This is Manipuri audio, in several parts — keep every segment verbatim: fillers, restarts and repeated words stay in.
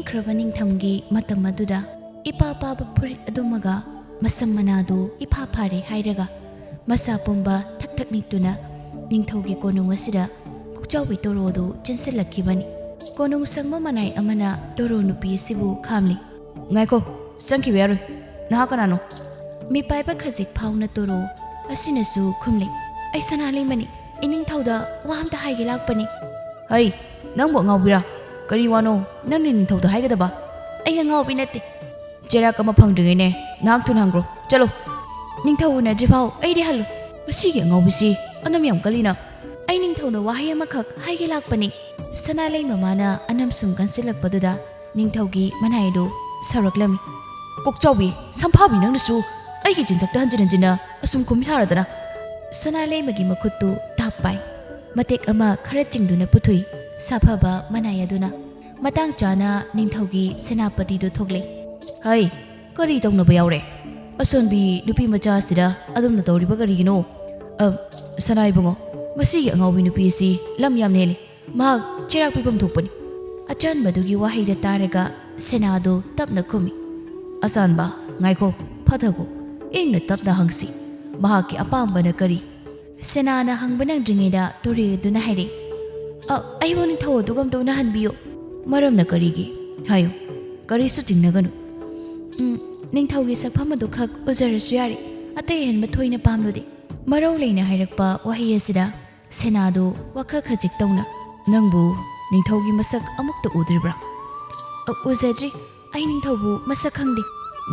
ꯀꯨꯏꯔꯛꯈ꯭ꯔꯕ ꯅꯤꯡꯊꯝꯒꯤ ꯃꯇꯝ ꯑꯗꯨꯗ ꯏꯄꯥ ꯄꯥꯕ ꯐꯨꯔꯤꯠ ꯑꯗꯨꯃꯒ ꯃꯁꯝ ꯃꯅꯥꯗꯨ ꯏꯐꯥ ꯐꯥꯔꯦ ꯍꯥꯏꯔꯒ ꯃꯁꯥ ꯄꯨꯝꯕ ꯊꯛ ꯊꯛ ꯅꯤꯛꯇꯨꯅ ꯅꯤꯡꯊꯧꯒꯤ ꯀꯣꯅꯨꯡ ꯑꯁꯤꯗ ꯀꯣꯛꯆꯥꯎꯕꯤ ꯇꯣꯔꯣꯗꯨ ꯆꯦꯟꯁꯤꯜꯂꯛꯈꯤꯕꯅꯤ꯫ ꯀꯣꯅꯨꯡ ꯁꯪꯕ ꯃꯅꯥꯏ ꯑꯃꯅ ꯇꯣꯔꯣ ꯅꯨꯄꯤ ꯑꯁꯤꯕꯨ ꯈꯥꯝꯂꯤ꯫ "ꯉꯥꯏꯈꯣ, ꯆꯪꯈꯤꯕ ꯌꯥꯔꯣꯏ꯫ ꯅꯍꯥꯛ ꯀꯅꯥꯅꯣ?" ꯃꯤꯄꯥꯏꯕ ꯈꯖꯤꯛ ꯐꯥꯎꯅ ꯇꯣꯔꯣ ꯑꯁꯤꯅꯁꯨ ꯈꯨꯝꯂꯤ꯫ "ꯑꯩ ꯁꯅꯥ ꯂꯩꯃꯅꯤ, ꯏꯅꯤꯡꯊꯧꯗ ꯋꯥ ꯑꯝꯇ ꯍꯥꯏꯒꯦ ꯂꯥꯛꯄꯅꯤ꯫" "ꯍꯩ, ꯅꯪꯕꯨ ꯑꯉꯥꯎꯕꯤꯔꯥ? ꯀꯔꯤ ꯋꯥꯅꯣ ꯅꯪꯅ ꯅꯤꯡꯊꯧꯗ ꯍꯥꯏꯒꯗꯕ?" "ꯑꯩ ꯑꯉꯥꯎꯕꯤ ꯅꯠꯇꯦ꯫" "ꯆꯦꯔꯥꯛ ꯑꯃ ꯐꯪꯗ꯭ꯔꯤꯉꯩꯅꯦ, ꯅꯍꯥꯛ ꯊꯨꯅ ꯍꯪꯈ꯭ꯔꯣ꯫ ꯆꯠꯂꯣ꯫" "ꯅꯤꯡꯊꯧ ꯎꯅꯗ꯭ꯔꯤ ꯐꯥꯎ ꯑꯩꯗꯤ ꯍꯜꯂꯣꯏ꯫" "ꯃꯁꯤꯒꯤ ꯑꯉꯥꯎꯕꯤꯁꯤ ꯑꯅꯝ ꯌꯥꯝ ꯀꯜꯂꯤꯅ꯫" "ꯑꯩ ꯅꯤꯡꯊꯧꯅ ꯋꯥꯍꯩ ꯑꯃꯈꯛ ꯍꯥꯏꯒꯦ ꯂꯥꯛꯄꯅꯤ꯫" ꯁꯅꯥ ꯂꯩꯃ ꯃꯥꯅ ꯑꯅꯝ ꯁꯨꯝ ꯀꯟꯁꯤꯜꯂꯛꯄꯗꯨꯗ ꯅꯤꯡꯊꯧꯒꯤ ꯃꯅꯥꯏ ꯑꯗꯨ ꯁꯥꯎꯔꯛꯂꯝꯃꯤ꯫ "ꯀꯣꯛꯆꯥꯎꯕꯤ, ꯁꯝꯐꯥꯕꯤ, ꯅꯪꯅꯁꯨ ꯑꯩꯒꯤ ꯆꯤꯟꯊꯛꯇ ꯍꯟꯖꯤꯟ ꯍꯟꯖꯤꯟꯅ ꯑꯁꯨꯝ ꯈꯨꯝ ꯁꯥꯔꯗꯅ?" ꯁꯅꯥ ꯂꯩꯃꯒꯤ ꯃꯈꯨꯠꯇꯨ ꯇꯥꯞ ꯄꯥꯏ꯫ ꯃꯇꯦꯛ ꯑꯃ ꯈꯔ ꯆꯤꯡꯗꯨꯅ ꯄꯨꯊꯨꯏ ꯁꯥꯐꯕ ꯃꯅꯥꯏ ꯑꯗꯨꯅ꯫ ꯃꯇꯥꯡ ꯆꯥꯅ ꯅꯤꯡꯊꯧꯒꯤ ꯁꯦꯅꯥꯄꯇꯤꯗꯨ ꯊꯣꯛꯂꯦ꯫ "ꯍꯩ, ꯀꯔꯤ ꯇꯧꯅꯕ ꯌꯥꯎꯔꯦ? ꯑꯁꯣꯟꯕꯤ ꯅꯨꯄꯤ ꯃꯆꯥ ꯑꯁꯤꯗ ꯑꯗꯨꯝꯅ ꯇꯧꯔꯤꯕ ꯀꯔꯤꯒꯤꯅꯣ?" "ꯑ, ꯁꯅꯥ ꯏꯕꯨꯡꯉꯣ, ꯃꯁꯤꯒꯤ ꯑꯉꯥꯎꯕꯤ ꯅꯨꯄꯤ ꯑꯁꯤ ꯂꯝ ꯌꯥꯝꯅ ꯍꯦꯜꯂꯤ꯫ ꯃꯍꯥꯛ ꯆꯩꯔꯥꯛ ꯄꯤꯐꯝ ꯊꯣꯛꯄꯅꯤ꯫" ꯑꯆꯥꯟꯕꯗꯨꯒꯤ ꯋꯥꯍꯩꯗ ꯇꯥꯔꯒ ꯁꯦꯅꯥꯗꯨ ꯇꯞꯅ ꯈꯨꯝꯃꯤ꯫ "ꯑꯆꯥꯟꯕ, ꯉꯥꯏꯈꯣ, ꯐꯊꯈꯣ꯫ ꯏꯪꯅ ꯇꯞꯅ ꯍꯪꯁꯤ꯫ ꯃꯍꯥꯛꯀꯤ ꯑꯄꯥꯝꯕꯅ ꯀꯔꯤ?" ꯁꯦꯅꯥꯅ ꯍꯪꯕ ꯅꯪꯗ꯭ꯔꯤꯉꯩꯗ ꯇꯣꯔꯦꯗꯨꯅ ꯍꯥꯏꯔꯛꯏ꯫ "ꯑ, ꯑꯩꯕꯨ ꯅꯤꯡꯊꯧ ꯑꯗꯨꯒ ꯑꯝꯇ ꯎꯅꯍꯟꯕꯤꯌꯨ꯫" "ꯃꯔꯝꯅ ꯀꯔꯤꯒꯤ? ꯍꯥꯏꯌꯨ, ꯀꯔꯤꯁꯨ ꯆꯤꯡꯅꯒꯅꯨ꯫" "ꯎꯝ, ꯅꯤꯡꯊꯧꯒꯤ ꯁꯛꯐꯝ ꯑꯗꯨ ꯈꯛ ꯎꯖꯔꯁꯨ ꯌꯥꯔꯦ, ꯑꯇꯩ ꯑꯍꯦꯟꯕ ꯊꯣꯏꯅ ꯄꯥꯝꯂꯨꯗꯦ꯫" ꯃꯔꯧ ꯂꯩꯅ ꯍꯥꯏꯔꯛꯄ ꯋꯥꯍꯩ ꯑꯁꯤꯗ ꯁꯦꯅꯥꯗꯨ ꯋꯥꯈꯜ ꯈꯖꯤꯛ ꯇꯧꯅ, "ꯅꯪꯕꯨ ꯅꯤꯡꯊꯧꯒꯤ ꯃꯁꯛ ꯑꯃꯨꯛꯇ ꯎꯗ꯭ꯔꯤꯕ꯭ꯔꯥ?" "ꯑ, ꯎꯖꯗ꯭ꯔꯤ꯫ ꯑꯩ ꯅꯤꯡꯊꯧꯕꯨ ꯃꯁꯛ ꯈꯪꯗꯦ꯫"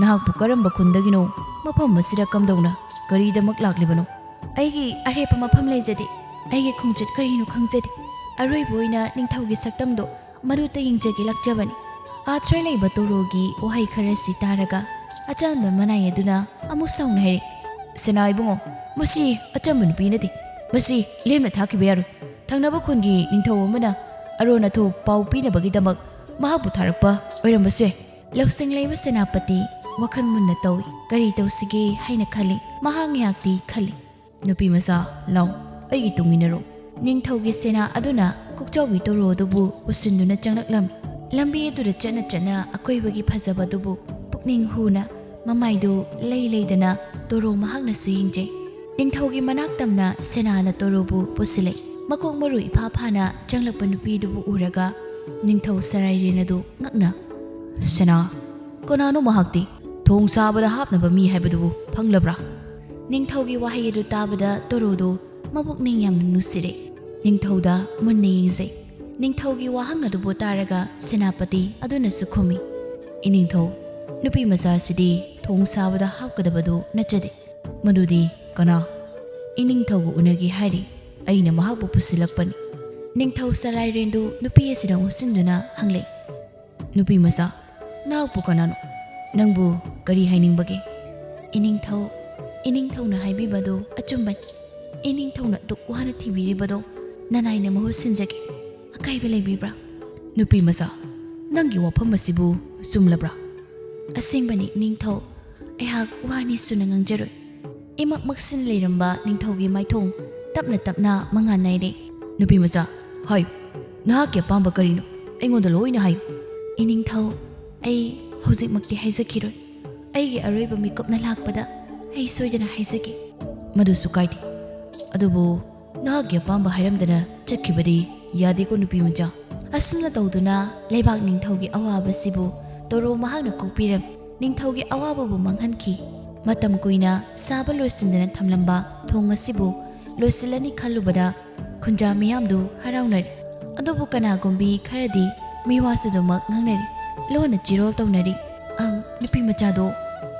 "ꯅꯍꯥꯛꯄꯨ ꯀꯔꯝꯕ ꯈꯨꯟꯗꯒꯤꯅꯣ? ꯃꯐꯝ ꯑꯁꯤꯗ ꯀꯝꯗꯧꯅ, ꯀꯔꯤꯗꯃꯛ ꯂꯥꯛꯂꯤꯕꯅꯣ?" "ꯑꯩꯒꯤ ꯑꯔꯦꯞꯄ ꯃꯐꯝ ꯂꯩꯖꯗꯦ꯫ ꯑꯩꯒꯤ ꯈꯣꯡꯆꯠ ꯀꯔꯤꯅꯣ ꯈꯪꯖꯗꯦ꯫ ꯑꯔꯣꯏꯕ ꯑꯣꯏꯅ ꯅꯤꯡꯊꯧꯒꯤ ꯁꯛꯇꯝꯗꯣ ꯃꯗꯨꯇ ꯌꯦꯡꯖꯒꯦ ꯂꯥꯛꯆꯕꯅꯤ꯫" ꯑꯥꯊ꯭ꯔ ꯂꯩꯕ ꯇꯣꯔꯣꯒꯤ ꯋꯥꯍꯩ ꯈꯔꯁꯤ ꯇꯥꯔꯒ ꯑꯆꯥꯟꯕ ꯃꯅꯥꯏ ꯑꯗꯨꯅ ꯑꯃꯨꯛ ꯁꯥꯎꯅ ꯍꯥꯏꯔꯛꯏ, "ꯁꯦꯅꯥ ꯏꯕꯨꯡꯉꯣ, ꯃꯁꯤ ꯑꯆꯝꯕ ꯅꯨꯄꯤ ꯅꯠꯇꯦ꯫ ꯃꯁꯤ ꯂꯦꯝꯅ ꯊꯥꯈꯤꯕ ꯌꯥꯔꯣꯏ꯫ ꯊꯪꯅꯕ ꯈꯨꯟꯒꯤ ꯅꯤꯡꯊꯧ ꯑꯃꯅ ꯑꯔꯣꯟ ꯑꯊꯨꯞ ꯄꯥꯎ ꯄꯤꯅꯕꯒꯤꯗꯃꯛ ꯃꯍꯥꯛꯄꯨ ꯊꯥꯔꯛꯄ ꯑꯣꯏꯔꯝꯕꯁꯨ ꯌꯥꯏ꯫" ꯂꯧꯁꯤꯡ ꯂꯩꯕ ꯁꯦꯅꯥꯄꯇꯤ ꯋꯥꯈꯜ ꯃꯨꯟꯅ ꯇꯧꯏ꯫ ꯀꯔꯤ ꯇꯧꯁꯤꯒꯦ ꯍꯥꯏꯅ ꯈꯜꯂꯤ꯫ ꯃꯍꯥꯛ ꯉꯥꯏꯍꯥꯛꯇꯤ ꯈꯜꯂꯤ꯫ "ꯅꯨꯄꯤ ꯃꯆꯥ, ꯂꯥꯎ, ꯑꯩꯒꯤ ꯇꯨꯡ ꯏꯟꯅꯔꯣ꯫" ꯅꯤꯡꯊꯧꯒꯤ ꯁꯦꯅꯥ ꯑꯗꯨꯅ ꯀꯣꯛꯆꯥꯎꯕꯤ ꯇꯣꯔꯣ ꯑꯗꯨꯕꯨ ꯎꯁꯤꯟꯗꯨꯅ ꯆꯪꯂꯛꯂꯝꯃꯤ꯫ ꯂꯝꯕꯤ ꯑꯗꯨꯗ ꯆꯠꯅ ꯆꯠꯅ ꯑꯀꯣꯏꯕꯒꯤ ꯐꯖꯕꯗꯨꯕꯨ ꯄꯨꯛꯅꯤꯡ ꯍꯨꯅ ꯃꯃꯥꯏꯗꯨ ꯂꯩ ꯂꯩꯗꯅ ꯇꯣꯔꯣ ꯃꯍꯥꯛꯅꯁꯨ ꯌꯦꯡꯖꯩ꯫ ꯅꯤꯡꯊꯧꯒꯤ ꯃꯅꯥꯛ ꯇꯝꯅ ꯁꯦꯅꯥꯅ ꯇꯣꯔꯣꯕꯨ ꯄꯨꯁꯤꯜꯂꯛꯏ꯫ ꯃꯀꯣꯛ ꯃꯔꯨ ꯏꯐꯥ ꯐꯥꯅ ꯆꯪꯂꯛꯄ ꯅꯨꯄꯤꯗꯨꯕꯨ ꯎꯔꯒ ꯅꯤꯡꯊꯧ ꯁꯔꯥꯏꯔꯦꯟ ꯑꯗꯨ ꯉꯛꯅ, "ꯁꯦꯅꯥ, ꯀꯅꯥꯅꯣ ꯃꯍꯥꯛꯇꯤ? ꯊꯣꯡ ꯁꯥꯕꯗ ꯍꯥꯞꯅꯕ ꯃꯤ ꯍꯥꯏꯕꯗꯨꯕꯨ ꯐꯪꯂꯕ꯭ꯔꯥ?" ꯅꯤꯡꯊꯧꯒꯤ ꯋꯥꯍꯩ ꯑꯗꯨ ꯇꯥꯕꯗ ꯇꯣꯔꯣꯗꯨ ꯃꯕꯨꯛꯅꯤꯡ ꯌꯥꯝꯅ ꯅꯨꯡꯁꯤꯔꯦ꯫ ꯅꯤꯡꯊꯧꯗ ꯃꯨꯟꯅ ꯌꯦꯡꯖꯩ꯫ ꯅꯤꯡꯊꯧꯒꯤ ꯋꯥꯍꯪ ꯑꯗꯨꯕꯨ ꯇꯥꯔꯒ ꯁꯦꯅꯥꯄꯇꯤ ꯑꯗꯨꯅꯁꯨ ꯈꯨꯝꯃꯤ, "ꯏꯅꯤꯡꯊꯧ, ꯅꯨꯄꯤ ꯃꯆꯥꯁꯤꯗꯤ ꯊꯣꯡ ꯁꯥꯕꯗ ꯍꯥꯞꯀꯗꯕꯗꯨ ꯅꯠꯆꯗꯦ꯫ ꯃꯗꯨꯗꯤ ꯀꯅꯥ? ꯏꯅꯤꯡꯊꯧꯒ ꯎꯅꯒꯦ ꯍꯥꯏꯔꯤ꯫ ꯑꯩꯅ ꯃꯍꯥꯛꯄꯨ ꯄꯨꯁꯤꯜꯂꯛꯄꯅꯤ꯫" ꯅꯤꯡꯊꯧ ꯁꯂꯥꯏꯔꯦꯟꯗꯨ ꯅꯨꯄꯤ ꯑꯁꯤꯗ ꯑꯣꯟꯁꯤꯟꯗꯨꯅ ꯍꯪꯂꯦ, "ꯅꯨꯄꯤ ꯃꯆꯥ, ꯅꯍꯥꯛꯄꯨ ꯀꯅꯥꯅꯣ? ꯅꯪꯕꯨ ꯀꯔꯤ ꯍꯥꯏꯅꯤꯡꯕꯒꯦ?" "ꯏꯅꯤꯡꯊꯧ, ꯏꯅꯤꯡꯊꯧꯅ ꯍꯥꯏꯕꯤꯕꯗꯨ ꯑꯆꯨꯝꯕꯅꯤ꯫ ꯏꯅꯤꯡꯊꯧꯅ ꯑꯗꯨꯛ ꯋꯥꯅ ꯊꯤꯕꯤꯔꯤꯕꯗꯣ ꯅꯅꯥꯏꯅ ꯃꯍꯨꯠ ꯁꯤꯟꯖꯒꯦ꯫ ꯑꯀꯥꯏꯕ ꯂꯩꯕꯤꯕ꯭ꯔꯥ?" "ꯅꯨꯄꯤ ꯃꯆꯥ, ꯅꯪꯒꯤ ꯋꯥꯐꯝ ꯑꯁꯤꯕꯨ ꯆꯨꯝꯂꯕ꯭ꯔꯥ?" "ꯑꯁꯦꯡꯕꯅꯤ ꯏꯅꯤꯡꯊꯧ, ꯑꯩꯍꯥꯛ ꯋꯥ ꯑꯅꯤ ꯁꯨꯅ ꯉꯥꯡꯖꯔꯣꯏ꯫" ꯏꯃꯛ ꯃꯛꯁꯤꯟ ꯂꯩꯔꯝꯕ ꯅꯤꯡꯊꯧꯒꯤ ꯃꯥꯏꯊꯣꯡ ꯇꯞꯅ ꯇꯞꯅ ꯃꯉꯥꯜ ꯅꯥꯏꯔꯦ꯫ "ꯅꯨꯄꯤ ꯃꯆꯥ, ꯍꯥꯏꯌꯨ, ꯅꯍꯥꯛꯀꯤ ꯑꯄꯥꯝꯕ ꯀꯔꯤꯅꯣ? ꯑꯩꯉꯣꯟꯗ ꯂꯣꯏꯅ ꯍꯥꯏꯌꯨ꯫" "ꯏꯅꯤꯡꯊꯧ, ꯑꯩ ꯍꯧꯖꯤꯛꯃꯛꯇꯤ ꯍꯥꯏꯖꯈꯤꯔꯣꯏ꯫ ꯑꯩꯒꯤ ꯑꯔꯣꯏꯕ ꯃꯤꯀꯨꯞꯅ ꯂꯥꯛꯄꯗ ꯑꯩ ꯁꯣꯏꯗꯅ ꯍꯥꯏꯖꯒꯦ꯫" "ꯃꯗꯨꯁꯨ ꯀꯥꯏꯗꯦ꯫ ꯑꯗꯨꯕꯨ ꯅꯍꯥꯛꯀꯤ ꯑꯄꯥꯝꯕ ꯍꯥꯏꯔꯝꯗꯅ ꯆꯠꯈꯤꯕꯗꯤ ꯌꯥꯗꯦꯀꯣ, ꯅꯨꯄꯤ ꯃꯆꯥ꯫" ꯑꯁꯨꯝꯅ ꯇꯧꯗꯨꯅ ꯂꯩꯕꯥꯛ ꯅꯤꯡꯊꯧꯒꯤ ꯑꯋꯥꯕꯁꯤꯕꯨ ꯇꯣꯔꯣ ꯃꯍꯥꯛꯅ ꯀꯣꯛꯄꯤꯔꯝꯃꯤ꯫ ꯅꯤꯡꯊꯧꯒꯤ ꯑꯋꯥꯕꯕꯨ ꯃꯥꯡꯍꯟꯈꯤ꯫ ꯃꯇꯝ ꯀꯨꯏꯅ ꯁꯥꯕ ꯂꯣꯏꯁꯤꯟꯗꯅ ꯊꯝꯂꯝꯕ ꯊꯣꯡ ꯑꯁꯤꯕꯨ ꯂꯣꯏꯁꯤꯜꯂꯅꯤ ꯈꯜꯂꯨꯕꯗ ꯈꯨꯟꯖꯥ ꯃꯤꯌꯥꯝꯗꯨ ꯍꯔꯥꯎꯅꯔꯤ꯫ ꯑꯗꯨꯕꯨ ꯀꯅꯥꯒꯨꯝꯕꯤ ꯈꯔꯗꯤ ꯃꯤꯋꯥꯁꯨ ꯑꯗꯨꯃꯛ ꯉꯥꯡꯅꯔꯤ, ꯂꯣꯟꯅ ꯆꯤꯔꯣꯜ ꯇꯧꯅꯔꯤ꯫ "ꯑꯝ, ꯅꯨꯄꯤ ꯃꯆꯥꯗꯣ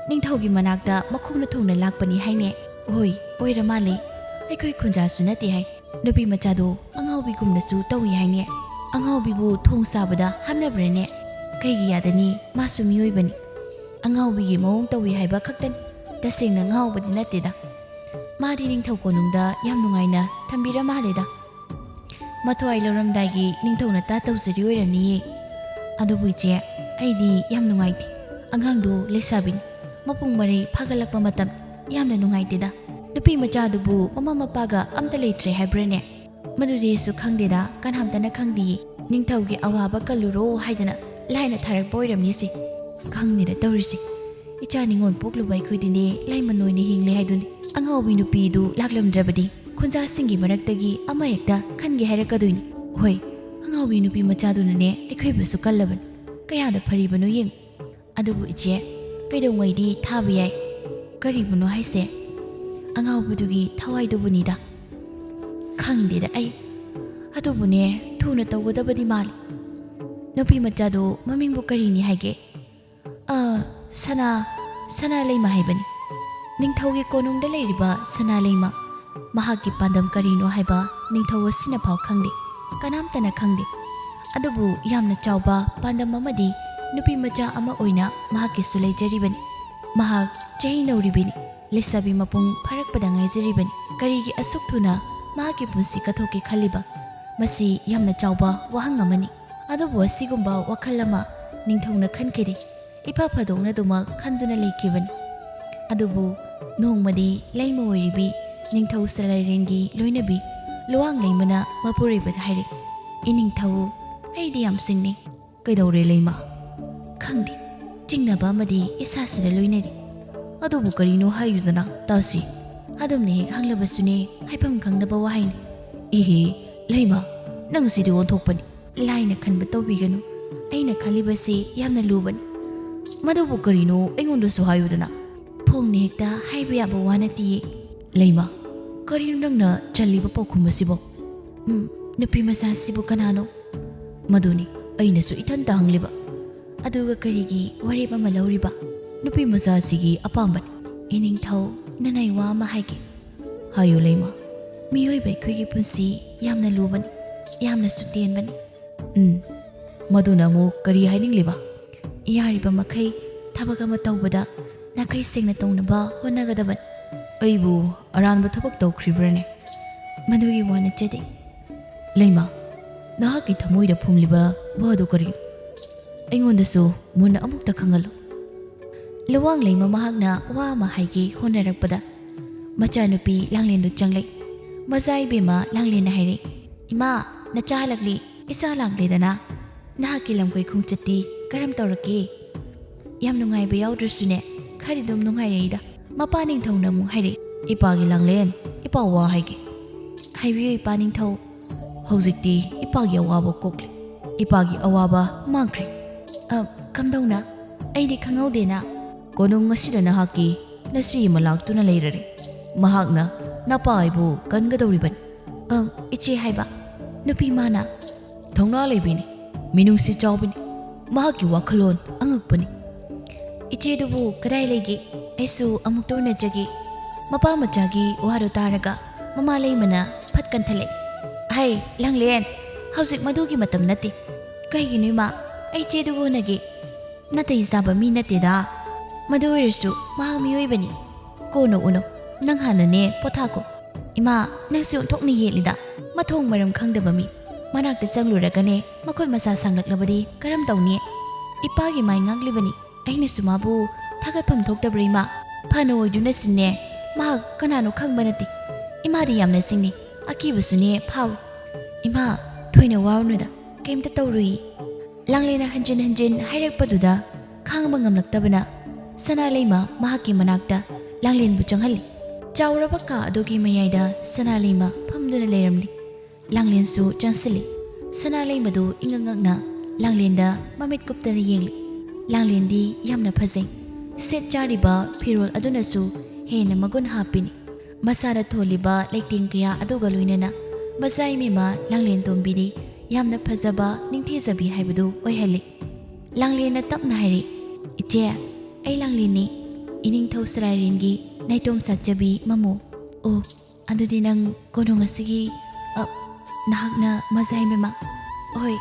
ꯅꯤꯡꯊꯧꯒꯤ ꯃꯅꯥꯛꯇ ꯃꯈꯣꯡꯅ ꯊꯣꯡꯅ ꯂꯥꯛꯄꯅꯤ ꯍꯥꯏꯅꯦ꯫ ꯍꯣꯏ, ꯑꯣꯏꯔ ꯃꯥꯜꯂꯦ꯫ ꯑꯩꯈꯣꯏ ꯈꯨꯟꯖꯥꯁꯨ ꯅꯠꯇꯦ ꯍꯥꯏ꯫ ꯅꯨꯄꯤ ꯃꯆꯥꯗꯣ ꯑꯉꯥꯎꯕꯤꯒꯨꯝꯅꯁꯨ ꯇꯧꯏ ꯍꯥꯏꯅꯦ꯫ ꯑꯉꯥꯎꯕꯤꯕꯨ ꯊꯣꯡ ꯁꯥꯕꯗ ꯍꯥꯞꯅꯕ꯭ꯔꯅꯦ? ꯀꯩꯒꯤ ꯌꯥꯗꯅꯤ? ꯃꯥꯁꯨ ꯃꯤꯑꯣꯏꯕꯅꯤ꯫ ꯑꯉꯥꯎꯕꯤꯒꯤ ꯃꯑꯣꯡ ꯇꯧꯏ ꯍꯥꯏꯕ ꯈꯛꯇꯅꯤ꯫ ꯇꯁꯦꯡꯅ ꯉꯥꯎꯕꯗꯤ ꯅꯠꯇꯦꯗ꯫ ꯃꯥꯗꯤ ꯅꯤꯡꯊꯧ ꯀꯣꯅꯨꯡꯗ ꯌꯥꯝ ꯅꯨꯡꯉꯥꯏꯅ ꯊꯝꯕꯤꯔ ꯃꯥꯜꯂꯦꯗ꯫ ꯃꯊ꯭ꯋꯥꯏ ꯂꯧꯔꯝꯗꯥꯏꯒꯤ ꯅꯤꯡꯊꯧꯅ ꯇꯥ ꯇꯧꯖꯔꯤ ꯑꯣꯏꯔꯝꯅꯤꯌꯦ꯫ ꯑꯗꯨꯕꯨ ꯏꯆꯦ, ꯑꯩꯗꯤ ꯌꯥꯝ ꯅꯨꯡꯉꯥꯏꯇꯦ꯫ ꯑꯉꯥꯡꯗꯣ ꯂꯩꯁꯥꯕꯤꯅꯤ, ꯃꯄꯨꯡ ꯃꯔꯩ ꯐꯥꯒꯠꯂꯛꯄ ꯃꯇꯝ꯫ ꯌꯥꯝꯅ ꯅꯨꯡꯉꯥꯏꯇꯦꯗ꯫ ꯅꯨꯄꯤ ꯃꯆꯥꯗꯨꯕꯨ ꯃꯃꯥ ꯃꯄꯥꯒ ꯑꯝꯇ ꯂꯩꯇ꯭ꯔꯦ ꯍꯥꯏꯕ꯭ꯔꯅꯦ? "ꯃꯗꯨꯗꯤ ꯑꯩꯁꯨ ꯈꯪꯗꯦꯗ, ꯀꯅꯥꯝꯇꯅ ꯈꯪꯗꯤꯌꯦ꯫ ꯅꯤꯡꯊꯧꯒꯤ ꯑꯋꯥꯕ ꯀꯜꯂꯨꯔꯣ ꯍꯥꯏꯗꯅ ꯂꯥꯏꯅ ꯊꯥꯔꯛꯄ ꯑꯣꯏꯔꯝꯅꯤꯁꯦ꯫ ꯈꯪꯗꯦꯗ ꯇꯧꯔꯤꯁꯦ꯫ ꯏꯆꯥ ꯅꯤꯉꯣꯜ ꯄꯣꯛꯂꯨꯕ ꯑꯩꯈꯣꯏꯗꯤꯅꯦ ꯂꯩꯃ ꯅꯣꯏꯅ ꯍꯤꯡꯂꯦ ꯍꯥꯏꯗꯨꯅꯤ꯫ ꯑꯉꯥꯎꯕꯤ ꯅꯨꯄꯤꯗꯨ ꯂꯥꯛꯂꯝꯗ꯭ꯔꯕꯗꯤ ꯈꯨꯟꯖꯥꯁꯤꯡꯒꯤ ꯃꯔꯛꯇꯒꯤ ꯑꯃ ꯍꯦꯛꯇ ꯈꯟꯒꯦ ꯍꯥꯏꯔꯛꯀꯗꯣꯏꯅꯤ꯫ ꯍꯣꯏ, ꯑꯉꯥꯎꯕꯤ ꯅꯨꯄꯤ ꯃꯆꯥꯗꯨꯅꯅꯦ ꯑꯩꯈꯣꯏꯕꯨꯁꯨ ꯀꯜꯂꯕꯅꯤ꯫ ꯀꯌꯥꯗ ꯐꯔꯤꯕꯅꯣ ꯌꯦꯡꯉꯨ꯫ ꯑꯗꯨꯕꯨ ꯏꯆꯦ, ꯀꯩꯗꯧꯉꯩꯗꯤ ꯊꯥꯕ ꯌꯥꯏ?" "ꯀꯔꯤꯕꯨꯅꯣ ꯍꯥꯏꯁꯦ?" "ꯑꯉꯥꯎꯕꯗꯨꯒꯤ ꯊꯋꯥꯏꯗꯨꯕꯨꯅꯤꯗ꯫" "ꯈꯪꯗꯦꯗ ꯑꯩ꯫ ꯑꯗꯨꯕꯨꯅꯦ, ꯊꯨꯅ ꯇꯧꯒꯗꯕꯗꯤ ꯃꯥꯜꯂꯤ꯫ ꯅꯨꯄꯤ ꯃꯆꯥꯗꯣ ꯃꯃꯤꯡꯕꯨ ꯀꯔꯤꯅꯤ ꯍꯥꯏꯒꯦ?" "ꯑ, ꯁꯅꯥ, ꯁꯅꯥ ꯂꯩꯃ ꯍꯥꯏꯕꯅꯤ꯫ ꯅꯤꯡꯊꯧꯒꯤ ꯀꯣꯅꯨꯡꯗ ꯂꯩꯔꯤꯕ ꯁꯅꯥ ꯂꯩꯃ꯫ ꯃꯍꯥꯛꯀꯤ ꯄꯥꯟꯗꯝ ꯀꯔꯤꯅꯣ ꯍꯥꯏꯕ ꯅꯤꯡꯊꯧ ꯑꯁꯤꯅ ꯐꯥꯎ ꯈꯪꯗꯦ, ꯀꯅꯥꯝꯇꯅ ꯈꯪꯗꯦ꯫ ꯑꯗꯨꯕꯨ ꯌꯥꯝꯅ ꯆꯥꯎꯕ ꯄꯥꯟꯗꯝ ꯑꯃꯗꯤ ꯅꯨꯄꯤ ꯃꯆꯥ ꯑꯃ ꯑꯣꯏꯅ ꯃꯍꯥꯛꯀꯤꯁꯨ ꯂꯩꯖꯔꯤꯕꯅꯤ꯫ ꯃꯍꯥꯛ ꯆꯍꯤ ꯅꯧꯔꯤꯕꯤꯅꯤ, ꯂꯩꯁꯥꯕꯤ ꯃꯄꯨꯡ ꯐꯥꯔꯛꯄꯗ ꯉꯥꯏꯖꯔꯤꯕꯅꯤ꯫ ꯀꯔꯤꯒꯤ ꯑꯁꯨꯛ ꯊꯨꯅ ꯃꯍꯥꯛꯀꯤ ꯄꯨꯟꯁꯤ ꯀꯠꯊꯣꯛꯀꯦ ꯈꯜꯂꯤꯕ? ꯃꯁꯤ ꯌꯥꯝꯅ ꯆꯥꯎꯕ ꯋꯥꯍꯪ ꯑꯃꯅꯤ꯫ ꯑꯗꯨꯕꯨ ꯑꯁꯤꯒꯨꯝꯕ ꯋꯥꯈꯜ ꯑꯃ ꯅꯤꯡꯊꯧꯅ ꯈꯟꯈꯤꯗꯦ꯫ ꯏꯐ ꯐꯗꯣꯛꯅꯗꯨꯃꯛ ꯈꯟꯗꯨꯅ ꯂꯩꯈꯤꯕꯅꯤ꯫ ꯑꯗꯨꯕꯨ ꯅꯣꯡꯃꯗꯤ ꯂꯩꯃ ꯑꯣꯏꯔꯤꯕꯤ ꯅꯤꯡꯊꯧ ꯁꯂꯥꯏꯔꯦꯟꯒꯤ ꯂꯣꯏꯅꯕꯤ ꯂꯨꯋꯥꯡ ꯂꯩꯃꯅ ꯃꯄꯨꯔꯣꯏꯕꯗ ꯍꯥꯏꯔꯛꯏ, "ꯏꯅꯤꯡꯊꯧ, ꯑꯩꯗꯤ ꯌꯥꯝ ꯁꯤꯡꯅꯤ꯫" "ꯀꯩꯗꯧꯔꯦ ꯂꯩꯃ?" "ꯈꯪꯗꯦ, ꯆꯤꯡꯅꯕ ꯑꯃꯗꯤ ꯏꯁꯥꯁꯤꯗ ꯂꯣꯏꯅꯔꯤ꯫" "ꯑꯗꯨꯕꯨ ꯀꯔꯤꯅꯣ ꯍꯥꯏꯌꯨꯗꯅ ꯇꯥꯁꯤ꯫" "ꯑꯗꯨꯝꯅ ꯍꯦꯛ ꯍꯪꯂꯕꯁꯨꯅꯦ, ꯍꯥꯏꯐꯝ ꯈꯪꯗꯕ ꯋꯥꯍꯩꯅꯤ꯫" "ꯏꯍꯦ, ꯂꯩꯃ, ꯅꯪ ꯁꯤꯗꯤ ꯑꯣꯟꯊꯣꯛꯄꯅꯤ꯫ ꯂꯥꯏꯅ ꯈꯟꯕ ꯇꯧꯕꯤꯒꯅꯨ꯫ ꯑꯩꯅ ꯈꯜꯂꯤꯕꯁꯤ ꯌꯥꯝꯅ ꯂꯨꯕꯅꯤ꯫" "ꯃꯗꯨꯕꯨ ꯀꯔꯤꯅꯣ ꯑꯩꯉꯣꯟꯗꯁꯨ ꯍꯥꯏꯌꯨꯗꯅ꯫" "ꯐꯣꯡꯅ ꯍꯦꯛꯇ ꯍꯥꯏꯕ ꯌꯥꯕ ꯋꯥ ꯅꯠꯇꯤꯌꯦ꯫" "ꯂꯩꯃ, ꯀꯔꯤꯅꯣ ꯅꯪꯅ ꯆꯜꯂꯤꯕ ꯄꯥꯎꯈꯨꯝ ꯑꯁꯤꯕꯣ?" "ꯎꯝ, ꯅꯨꯄꯤ ꯃꯆꯥꯁꯤꯕꯨ ꯀꯅꯥꯅꯣ?" "ꯃꯗꯨꯅꯤ ꯑꯩꯅꯁꯨ ꯏꯊꯟꯇ ꯍꯪꯂꯤꯕ꯫" "ꯑꯗꯨꯒ ꯀꯔꯤꯒꯤ ꯋꯥꯔꯦꯞ ꯑꯃ ꯂꯧꯔꯤꯕ?" "ꯅꯨꯄꯤ ꯃꯆꯥꯁꯤꯒꯤ ꯑꯄꯥꯝꯕꯅꯤ꯫" "ꯏꯅꯤꯡꯊꯧ, ꯅꯅꯥꯏ ꯋꯥ ꯑꯃ ꯍꯥꯏꯒꯦ꯫" "ꯍꯥꯏꯌꯨ ꯂꯩꯃ꯫" "ꯃꯤꯑꯣꯏꯕ ꯑꯩꯈꯣꯏꯒꯤ ꯄꯨꯟꯁꯤ ꯌꯥꯝꯅ ꯂꯨꯕꯅꯤ, ꯌꯥꯝꯅꯁꯨ ꯇꯦꯟꯕꯅꯤ꯫" "ꯎꯝ, ꯃꯗꯨꯅ ꯑꯃꯨꯛ ꯀꯔꯤ ꯍꯥꯏꯅꯤꯡꯂꯤꯕ?" "ꯌꯥꯔꯤꯕ ꯃꯈꯩ ꯊꯕꯛ ꯑꯃ ꯇꯧꯕꯗ ꯅꯥꯈꯩ ꯁꯦꯡꯅ ꯇꯧꯅꯕ ꯍꯣꯠꯅꯒꯗꯕꯅꯤ꯫" "ꯑꯩꯕꯨ ꯑꯔꯥꯟꯕ ꯊꯕꯛ ꯇꯧꯈ꯭ꯔꯤꯕ꯭ꯔꯥꯅꯦ?" "ꯃꯗꯨꯒꯤ ꯋꯥ ꯅꯠꯆꯗꯦ꯫" "ꯂꯩꯃ, ꯅꯍꯥꯛꯀꯤ ꯊꯃꯣꯏꯗ ꯐꯨꯝꯂꯤꯕ ꯋꯥꯗꯨ ꯀꯔꯤꯅꯣ? ꯑꯩꯉꯣꯟꯗꯁꯨ ꯃꯨꯟꯅ ꯑꯃꯨꯛꯇ ꯈꯪꯍꯜꯂꯨ꯫" ꯂꯨꯋꯥꯡ ꯂꯩꯃ ꯃꯍꯥꯛꯅ ꯋꯥ ꯑꯃ ꯍꯥꯏꯒꯦ ꯍꯣꯠꯅꯔꯛꯄꯗ, ꯃꯆꯥꯅꯨꯄꯤ ꯂꯥꯡꯂꯦꯟꯗꯨ ꯆꯪꯂꯛꯏ꯫ ꯃꯆꯥ ꯏꯕꯦꯝꯃ ꯂꯥꯡꯂꯦꯟꯅ ꯍꯥꯏꯔꯛꯏ, "ꯏꯃꯥ, ꯅꯆꯥ ꯍꯜꯂꯛꯂꯤ, ꯏꯆꯥ ꯂꯥꯛꯂꯦꯗꯅ꯫ ꯅꯍꯥꯛꯀꯤ ꯂꯝ ꯀꯣꯏ ꯈꯣꯡꯆꯠꯇꯤ ꯀꯔꯝ ꯇꯧꯔꯛꯀꯦ? ꯌꯥꯝ ꯅꯨꯡꯉꯥꯏꯕ ꯌꯥꯎꯗ꯭ꯔꯁꯨꯅꯦ, ꯈꯔꯗꯤ ꯑꯗꯨꯝ ꯅꯨꯡꯉꯥꯏꯔꯛꯏꯗ꯫" ꯃꯄꯥ ꯅꯤꯡꯊꯧꯅ ꯑꯃꯨꯛ ꯍꯥꯏꯔꯛꯏ, "ꯏꯄꯥꯒꯤ ꯂꯥꯡꯂꯦꯟ, ꯏꯄꯥ ꯋꯥ ꯍꯥꯏꯒꯦ꯫" "ꯍꯥꯏꯕꯤꯌꯨ ꯏꯄꯥ ꯅꯤꯡꯊꯧ꯫" "ꯍꯧꯖꯤꯛꯇꯤ ꯏꯄꯥꯒꯤ ꯑꯋꯥꯕ ꯀꯣꯛꯂꯦ꯫ ꯏꯄꯥꯒꯤ ꯑꯋꯥꯕ ꯃꯥꯡꯈ꯭ꯔꯦ꯫" "ꯑ, ꯀꯝꯗꯧꯅ? ꯑꯩꯗꯤ ꯈꯪꯍꯧꯗꯦꯅ꯫" "ꯀꯣꯅꯨꯡ ꯑꯁꯤꯗ ꯅꯍꯥꯛꯀꯤ ꯅꯆꯦ ꯑꯃ ꯂꯥꯛꯇꯨꯅ ꯂꯩꯔꯔꯦ꯫ ꯃꯍꯥꯛꯅ ꯅꯄꯥ ꯑꯩꯕꯨ ꯀꯟꯒꯗꯧꯔꯤꯕꯅꯤ꯫" "ꯑ, ꯏꯆꯦ ꯍꯥꯏꯕ ꯅꯨꯄꯤ ꯃꯥꯅ?" "ꯊꯧꯅꯥ ꯂꯩꯕꯤꯅꯤ, ꯃꯤꯅꯨꯡꯁꯤ ꯆꯥꯎꯕꯤꯅꯤ꯫ ꯃꯍꯥꯛꯀꯤ ꯋꯥꯈꯜꯂꯣꯟ ꯑꯉꯛꯄꯅꯤ꯫" "ꯏꯆꯦꯗꯨꯕꯨ ꯀꯗꯥꯏ ꯂꯩꯒꯦ? ꯑꯩꯁꯨ ꯑꯃꯨꯛꯇ ꯎꯅꯖꯒꯦ꯫" ꯃꯄꯥ ꯃꯆꯥꯒꯤ ꯋꯥꯗꯨ ꯇꯥꯔꯒ ꯃꯃꯥ ꯂꯩꯃꯅ ꯐꯠ ꯀꯟꯊꯠꯂꯛꯏ, "ꯍꯩ, ꯂꯥꯡꯂꯦꯟ, ꯍꯧꯖꯤꯛ ꯃꯗꯨꯒꯤ ꯃꯇꯝ ꯅꯠꯇꯦ꯫" "ꯀꯩꯒꯤꯅꯣ ꯏꯃꯥ? ꯑꯩ ꯏꯆꯦꯗꯨꯕꯨ ꯎꯅꯒꯦ꯫" "ꯅꯥꯇꯩ ꯆꯥꯕ ꯃꯤ ꯅꯠꯇꯦꯗ꯫ ꯃꯗꯨ ꯑꯣꯏꯔꯁꯨ ꯃꯍꯥꯛ ꯃꯤꯑꯣꯏꯕꯅꯤ꯫ ꯀꯣꯟꯅ ꯎꯅꯧ, ꯅꯪ ꯍꯥꯟꯅꯅꯦ ꯄꯣꯊꯥꯀꯣ꯫" "ꯏꯃꯥ, ꯅꯪꯁꯦ ꯑꯣꯟꯊꯣꯛꯅ ꯌꯦꯠꯂꯤꯗ꯫ ꯃꯊꯣꯡ ꯃꯔꯝ ꯈꯪꯗꯕ ꯃꯤ ꯃꯅꯥꯛꯇ ꯆꯪꯂꯨꯔꯒꯅꯦ ꯃꯈꯨꯠ ꯃꯁꯥ ꯁꯥꯡꯂꯛꯂꯕꯗꯤ ꯀꯔꯝ ꯇꯧꯅꯤ? ꯏꯄꯥꯒꯤ ꯃꯥꯏ ꯉꯥꯛꯂꯤꯕꯅꯤ꯫ ꯑꯩꯅꯁꯨ ꯃꯥꯕꯨ ꯊꯥꯒꯠꯐꯝ ꯊꯣꯛꯇꯕ꯭ꯔꯥ ꯏꯃꯥ? ꯐꯅ ꯑꯣꯏꯗꯨꯅꯁꯨꯅꯦ ꯃꯍꯥꯛ ꯀꯅꯥꯅꯣ ꯈꯪꯕ ꯅꯠꯇꯦ꯫ ꯏꯃꯥꯗꯤ ꯌꯥꯝꯅ ꯁꯤꯡꯉꯤ, ꯑꯀꯤꯕꯁꯨꯅꯦ ꯐꯥꯎꯏ꯫" "ꯏꯃꯥ, ꯊꯣꯏꯅ ꯋꯥꯔꯨꯅꯨꯗ, ꯀꯩꯝꯇ ꯇꯧꯔꯨꯏ꯫" ꯂꯥꯡꯂꯦꯟꯅ ꯍꯟꯖꯤꯟ ꯍꯟꯖꯤꯟ ꯍꯥꯏꯔꯛꯄꯗꯨꯗ ꯈꯥꯡꯕ ꯉꯝꯂꯛꯇꯕꯅ ꯁꯅꯥ ꯂꯩꯃ ꯃꯍꯥꯛꯀꯤ ꯃꯅꯥꯛꯇ ꯂꯥꯡꯂꯦꯟꯕꯨ ꯆꯪꯍꯜꯂꯤ꯫ ꯆꯥꯎꯔꯕ ꯀꯥ ꯑꯗꯨꯒꯤ ꯃꯌꯥꯏꯗ ꯁꯅꯥ ꯂꯩꯃ ꯐꯝꯗꯨꯅ ꯂꯩꯔꯝꯂꯤ꯫ ꯂꯥꯡꯂꯦꯟꯁꯨ ꯆꯪꯁꯤꯜꯂꯤ꯫ ꯁꯅꯥ ꯂꯩꯃꯗꯨ ꯏꯉꯛ ꯉꯛꯅ ꯂꯥꯡꯂꯦꯟꯗ ꯃꯃꯤꯠ ꯀꯨꯞꯇꯅ ꯌꯦꯡꯂꯤ꯫ ꯂꯥꯡꯂꯦꯟꯗꯤ ꯌꯥꯝꯅ ꯐꯖꯩ꯫ ꯁꯦꯠ ꯆꯥꯔꯤꯕ ꯐꯤꯔꯣꯜ ꯑꯗꯨꯅꯁꯨ ꯍꯦꯟꯅ ꯃꯒꯨꯟ ꯍꯥꯞꯄꯤꯅꯤ꯫ ꯃꯁꯥꯗ ꯊꯣꯜꯂꯤꯕ ꯂꯩꯇꯦꯡ ꯀꯌꯥ ꯑꯗꯨꯒ ꯂꯣꯏꯅꯅ ꯃꯆꯥ ꯏꯃꯦꯝꯃ ꯂꯥꯡꯂꯦꯟ ꯇꯣꯝꯕꯤꯗꯤ ꯌꯥꯝꯅ ꯐꯖꯕ, ꯅꯤꯡꯊꯤꯖꯕꯤ ꯍꯥꯏꯕꯗꯨ ꯑꯣꯏꯍꯜꯂꯤ꯫ ꯂꯥꯡꯂꯦꯟꯅ ꯇꯞꯅ ꯍꯥꯏꯔꯛꯏ, "ꯏꯆꯦ, ꯑꯩ ꯂꯥꯡꯂꯦꯟꯅꯤ, ꯏꯅꯤꯡꯊꯧ ꯁꯔꯥꯏꯔꯦꯟꯒꯤ ꯅꯥꯏꯇꯣꯝ ꯁꯥꯠꯆꯕꯤ ꯃꯃꯧ꯫" "ꯑꯣ, ꯑꯗꯨꯗꯤ ꯅꯪ ꯀꯣꯅꯨꯡ ꯑꯁꯤꯒꯤ, ꯑ, ꯅꯍꯥꯛꯅ ꯃꯖꯥ ꯏꯕꯦꯝꯃ?" "ꯍꯣꯏ,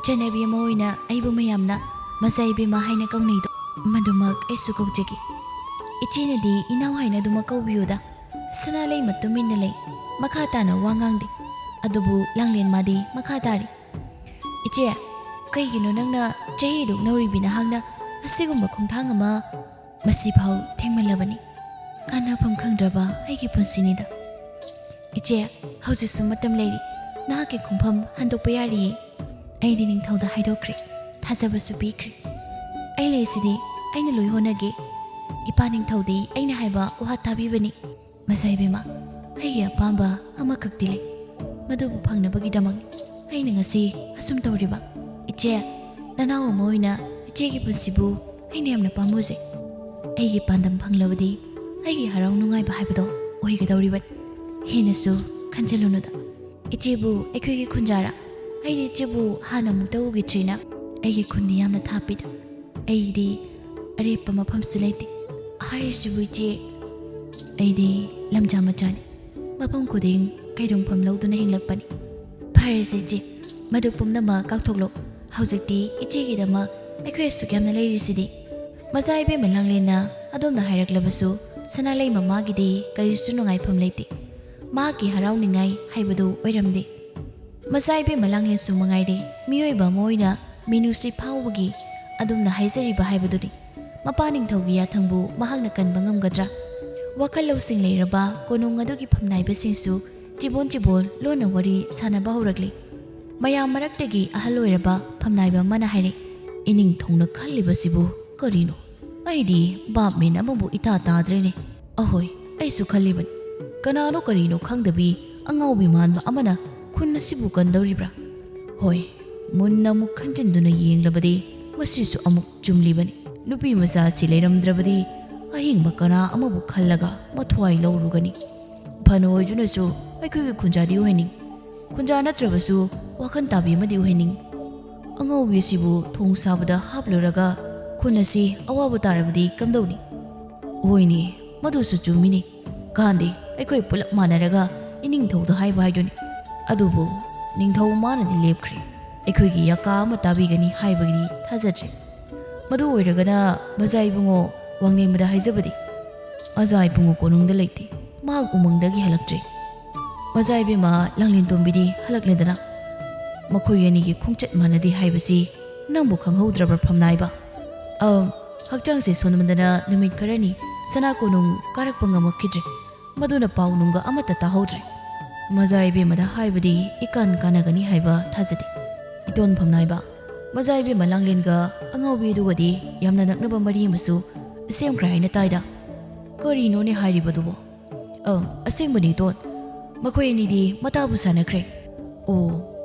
ꯆꯠꯅꯕꯤ ꯑꯃ ꯑꯣꯏꯅ ꯑꯩꯕꯨ ꯃꯌꯥꯝꯅ ꯃꯖꯥ ꯏꯕꯦꯝꯃ ꯍꯥꯏꯅ ꯀꯧꯅꯩꯗꯣ, ꯃꯗꯨꯃꯛ ꯑꯩꯁꯨ ꯀꯧꯖꯒꯦ꯫" "ꯏꯆꯦꯅꯗꯤ ꯏꯅꯥꯎ ꯍꯥꯏꯅ ꯑꯗꯨꯃꯛ ꯀꯧꯕꯤꯌꯨꯗ꯫" ꯁꯅꯥ ꯂꯩꯃ ꯇꯨꯃꯤꯟꯅ ꯂꯩ꯫ ꯃꯈꯥ ꯇꯥꯅ ꯋꯥ ꯉꯥꯡꯗꯦ꯫ ꯑꯗꯨꯕꯨ ꯂꯥꯡꯂꯦꯟ ꯃꯥꯗꯤ ꯃꯈꯥ ꯇꯥꯔꯤ꯫ "ꯏꯆꯦ, ꯀꯩꯒꯤꯅꯣ ꯅꯪꯅ ꯆꯍꯤ ꯑꯗꯨꯛ ꯅꯧꯔꯤꯕꯤ ꯅꯍꯥꯛꯅ ꯑꯁꯤꯒꯨꯝꯕ ꯈꯣꯡꯊꯥꯡ ꯑꯃ? ꯃꯁꯤꯐꯥꯎ ꯊꯦꯡꯃꯜꯂꯕꯅꯤ꯫ ꯀꯥꯟꯅꯐꯝ ꯈꯪꯗ꯭ꯔꯕ ꯑꯩꯒꯤ ꯄꯨꯟꯁꯤꯅꯤꯗ꯫" "ꯏꯆꯦ, ꯍꯧꯖꯤꯛꯁꯨ ꯃꯇꯝ ꯂꯩꯔꯤ꯫ ꯅꯍꯥꯛꯀꯤ ꯈꯣꯡꯐꯝ ꯍꯟꯗꯣꯛꯄ ꯌꯥꯔꯤꯌꯦ꯫ ꯑꯩꯗꯤ ꯅꯤꯡꯊꯧꯗ ꯍꯥꯏꯗꯣꯛꯈ꯭ꯔꯦ, ꯊꯥꯖꯕꯁꯨ ꯄꯤꯈ꯭ꯔꯦ꯫ ꯑꯩ ꯂꯩꯁꯤꯗꯤ, ꯑꯩꯅ ꯂꯣꯏ ꯍꯣꯠꯅꯒꯦ꯫ ꯏꯄꯥ ꯅꯤꯡꯊꯧꯗꯤ ꯑꯩꯅ ꯍꯥꯏꯕ ꯋꯥ ꯇꯥꯕꯤꯕꯅꯤ꯫ ꯃꯆꯥ ꯏꯕꯦꯝꯃ, ꯑꯩꯒꯤ ꯑꯄꯥꯝꯕ ꯑꯃꯈꯛꯇꯤ ꯂꯩ꯫ ꯃꯗꯨꯕꯨ ꯐꯪꯅꯕꯒꯤꯗꯃꯛ ꯑꯩꯅ ꯉꯁꯤ ꯑꯁꯨꯝ ꯇꯧꯔꯤꯕ꯫ ꯏꯆꯦ, ꯅꯅꯥꯎ ꯑꯃ ꯑꯣꯏꯅ ꯏꯆꯦꯒꯤ ꯄꯨꯟꯁꯤꯕꯨ ꯑꯩꯅ ꯌꯥꯝꯅ ꯄꯥꯝꯃꯨꯖꯩ꯫ ꯑꯩꯒꯤ ꯄꯥꯟꯗꯝ ꯐꯪꯂꯕꯗꯤ ꯑꯩꯒꯤ ꯍꯔꯥꯎ ꯅꯨꯡꯉꯥꯏꯕ ꯍꯥꯏꯕꯗꯣ ꯑꯣꯏꯒꯗꯧꯔꯤꯕꯅꯤ꯫ ꯍꯦꯟꯅꯁꯨ ꯈꯟꯖꯤꯜꯂꯨꯅꯨꯗ꯫ ꯏꯆꯦꯕꯨ ꯑꯩꯈꯣꯏꯒꯤ ꯈꯨꯟꯖꯥꯔ? ꯑꯩꯗꯤ ꯏꯆꯦꯕꯨ ꯍꯥꯟꯅ ꯑꯃꯨꯛꯇ ꯎꯈꯤꯗ꯭ꯔꯤꯅ꯫ ꯑꯩꯒꯤ ꯈꯨꯟꯗꯤ ꯌꯥꯝꯅ ꯊꯥꯞꯄꯤꯗ꯫ ꯑꯩꯒꯤꯗꯤ ꯑꯔꯦꯞꯄ ꯃꯐꯝꯁꯨ ꯂꯩꯇꯦ꯫ ꯍꯥꯏꯔꯤꯁꯤꯕꯨ ꯏꯆꯦ, ꯑꯩꯗꯤ ꯂꯝꯖꯥ ꯃꯆꯥꯅꯤ꯫ ꯃꯐꯝ ꯈꯨꯗꯤꯡ ꯀꯩꯗꯣꯡꯐꯝ ꯂꯧꯗꯨꯅ ꯍꯤꯡꯂꯛꯄꯅꯤ꯫ ꯐꯔꯦꯁꯦ ꯏꯆꯦ, ꯃꯗꯨ ꯄꯨꯝꯅꯃꯛ ꯀꯥꯎꯊꯣꯛꯂꯣ꯫ ꯍꯧꯖꯤꯛꯇꯤ ꯏꯆꯦꯒꯤꯗꯃꯛ ꯑꯩꯈꯣꯏ ꯑꯁꯨꯛ ꯌꯥꯝꯅ ꯂꯩꯔꯤꯁꯤꯗꯤ꯫ ꯃꯆꯥ ꯏꯕꯦꯝꯃ ꯂꯥꯡꯂꯦꯟꯅ ꯑꯗꯣꯝꯅ ꯍꯥꯏꯔꯛꯂꯕꯁꯨ ꯁꯅꯥꯂꯩ ꯃꯃꯥꯒꯤꯗꯤ ꯀꯔꯤꯁꯨ ꯅꯨꯡꯉꯥꯏꯐꯝ ꯂꯩꯇꯦ꯫ ꯃꯍꯥꯛꯀꯤ ꯍꯔꯥꯎꯅꯤꯡꯉꯥꯏ ꯍꯥꯏꯕꯗꯨ ꯑꯣꯏꯔꯝꯗꯦ꯫ ꯃꯆꯥ ꯏꯕꯦꯝꯃ ꯂꯥꯡꯂꯦꯟꯁꯨ ꯃꯉꯥꯏꯔꯦ, ꯃꯤꯑꯣꯏꯕ ꯑꯃ ꯑꯣꯏꯅ ꯃꯤꯅꯨꯡꯁꯤ ꯐꯥꯎꯕꯒꯤ ꯑꯗꯨꯝꯅ ꯍꯥꯏꯖꯔꯤꯕ ꯍꯥꯏꯕꯗꯨꯅꯤ꯫ ꯃꯄꯥ ꯅꯤꯡꯊꯧꯒꯤ ꯌꯥꯊꯪꯕꯨ ꯃꯍꯥꯛꯅ ꯀꯟꯕ ꯉꯝꯒꯗ꯭ꯔꯥ? ꯋꯥꯈꯜ ꯂꯧꯁꯤꯡ ꯂꯩꯔꯕ ꯀꯣꯅꯨꯡ ꯑꯗꯨꯒꯤ ꯐꯝꯅꯥꯏꯕꯁꯤꯡꯁꯨ ꯆꯤꯕꯣꯟ ꯆꯤꯕꯣꯟ ꯂꯣꯟꯅ ꯋꯥꯔꯤ ꯁꯥꯅꯕ ꯍꯧꯔꯛꯂꯤ꯫ ꯃꯌꯥꯝ ꯃꯔꯛꯇꯒꯤ ꯑꯍꯜ ꯑꯣꯏꯔꯕ ꯐꯝꯅꯥꯏꯕ ꯑꯃꯅ ꯍꯥꯏꯔꯛꯏ, "ꯏꯅꯤꯡꯊꯧꯅ ꯈꯜꯂꯤꯕꯁꯤꯕꯨ ꯀꯔꯤꯅꯣ? ꯑꯩꯗꯤ ꯚꯥꯞ ꯃꯦꯟ ꯑꯃꯕꯨ ꯏꯇꯥ ꯇꯥꯗ꯭ꯔꯦꯅꯦ꯫ ꯑꯍꯣꯏ, ꯑꯩꯁꯨ ꯈꯜꯂꯤꯕꯅꯤ꯫ ꯀꯅꯥꯅꯣ ꯀꯔꯤꯅꯣ ꯈꯪꯗꯕꯤ ꯑꯉꯥꯎꯕꯤ ꯃꯥꯟꯕ ꯑꯃꯅ ꯈꯨꯟ ꯑꯁꯤꯕꯨ ꯀꯟꯗꯧꯔꯤꯕ꯭ꯔꯥ? ꯍꯣꯏ, ꯃꯨꯟꯅ ꯑꯃꯨꯛ ꯈꯟꯖꯤꯟꯗꯨꯅ ꯌꯦꯡꯂꯕꯗꯤ ꯃꯁꯤꯁꯨ ꯑꯃꯨꯛ ꯆꯨꯝꯂꯤꯕꯅꯤ꯫ ꯅꯨꯄꯤ ꯃꯆꯥ ꯑꯁꯤ ꯂꯩꯔꯝꯗ꯭ꯔꯕꯗꯤ ꯑꯍꯤꯡꯕ ꯀꯅꯥ ꯑꯃꯕꯨ ꯈꯜꯂꯒ ꯃꯊ꯭ꯋꯥꯏ ꯂꯧꯔꯨꯒꯅꯤ? ꯐꯅ ꯑꯣꯏꯗꯨꯅꯁꯨ ꯑꯩꯈꯣꯏꯒꯤ ꯈꯨꯟꯖꯥꯗꯤ ꯑꯣꯏꯍꯟꯅꯤꯡ꯫ ꯈꯨꯟꯖꯥ ꯅꯠꯇ꯭ꯔꯕꯁꯨ ꯋꯥꯈꯜ ꯇꯥꯕꯤ ꯑꯃꯗꯤ ꯑꯣꯏꯍꯟꯅꯤꯡ꯫ ꯑꯉꯥꯎꯕꯤ ꯑꯁꯤꯕꯨ ꯊꯣꯡ ꯁꯥꯕꯗ ꯍꯥꯞꯂꯨꯔꯒ ꯈꯨꯟ ꯑꯁꯤ ꯑꯋꯥꯕ ꯇꯥꯔꯕꯗꯤ ꯀꯝꯗꯧꯅꯤ?" ꯍꯣꯏꯅꯦ, ꯃꯗꯨꯁꯨ ꯆꯨꯝꯃꯤꯅꯦ꯫ ꯀꯥꯟꯗꯦ, ꯑꯩꯈꯣꯏ ꯄꯨꯂꯞ ꯃꯥꯟꯅꯔꯒ ꯏꯅꯤꯡꯊꯧꯗ ꯍꯥꯏꯕ ꯍꯥꯏꯗꯨꯅꯤ꯫ ꯑꯗꯨꯕꯨ ꯅꯤꯡꯊꯧ ꯃꯥꯅꯗꯤ ꯂꯦꯞꯈ꯭ꯔꯦ꯫ ꯑꯩꯈꯣꯏꯒꯤ ꯌꯥꯀꯥ ꯑꯃ ꯇꯥꯕꯤꯒꯅꯤ ꯍꯥꯏꯕꯒꯤꯗꯤ ꯊꯥꯖꯗ꯭ꯔꯦ꯫ ꯃꯗꯨ ꯑꯣꯏꯔꯒꯅ ꯃꯆꯥ ꯏꯕꯨꯡꯉꯣ ꯋꯥꯡꯂꯦꯝꯕꯗ ꯍꯥꯏꯖꯕꯗꯤ? ꯃꯆꯥ ꯏꯕꯨꯡꯉꯣ ꯀꯣꯅꯨꯡꯗ ꯂꯩꯇꯦ꯫ ꯃꯍꯥꯛ ꯎꯃꯪꯗꯒꯤ ꯍꯜꯂꯛꯇ꯭ꯔꯤ꯫ ꯃꯆꯥ ꯏꯕꯦꯝꯃ ꯂꯥꯡꯂꯦꯟꯇꯣꯝꯕꯤꯗꯤ ꯍꯜꯂꯛꯂꯦꯗꯅ꯫ ꯃꯈꯣꯏ ꯑꯅꯤꯒꯤ ꯈꯣꯡꯆꯠ ꯃꯥꯟꯅꯗꯦ ꯍꯥꯏꯕꯁꯤ ꯅꯪꯕꯨ ꯈꯪꯍꯧꯗ꯭ꯔꯕ꯭ꯔꯥ, ꯐꯝꯅꯥꯏꯕ? ꯑꯝ, ꯍꯛꯆꯥꯡꯁꯦ ꯁꯣꯟꯃꯟꯗꯅ ꯅꯨꯃꯤꯠ ꯈꯔꯅꯤ ꯁꯅꯥ ꯀꯣꯅꯨꯡ ꯀꯥꯔꯛꯄ ꯉꯝꯃꯛꯈꯤꯗ꯭ꯔꯦ꯫ ꯃꯗꯨꯅ ꯄꯥꯎ ꯅꯨꯡꯒ ꯑꯃꯠꯇ ꯇꯥꯍꯧꯗ꯭ꯔꯦ꯫ ꯃꯖꯥ ꯏꯕꯦꯝꯃꯗ ꯍꯥꯏꯕꯗꯤ ꯏꯀꯥꯟ ꯀꯥꯟꯅꯒꯅꯤ ꯍꯥꯏꯕ ꯊꯥꯖꯗꯦ꯫ ꯏꯇꯣꯟ ꯐꯝꯅꯥꯏꯕ, ꯃꯖꯥ ꯏꯕꯦꯝꯃ ꯂꯥꯡꯂꯦꯟꯒ ꯑꯉꯥꯎꯕꯤꯗꯨꯒꯗꯤ ꯌꯥꯝꯅ ꯅꯛꯅꯕ ꯃꯔꯤ ꯑꯃꯁꯨ ꯁꯦꯝꯈ꯭ꯔꯦ ꯍꯥꯏꯅ ꯇꯥꯏꯗ꯫ ꯀꯔꯤꯅꯣꯅꯦ ꯍꯥꯏꯔꯤꯕꯗꯨꯕꯣ? ꯑ, ꯑꯁꯦꯡꯕꯅꯤ ꯏꯇꯣꯟ, ꯃꯈꯣꯏ ꯑꯅꯤꯗꯤ ꯃꯇꯥꯕꯨ ꯁꯥꯟꯅꯈ꯭ꯔꯦ꯫ ꯑꯣ,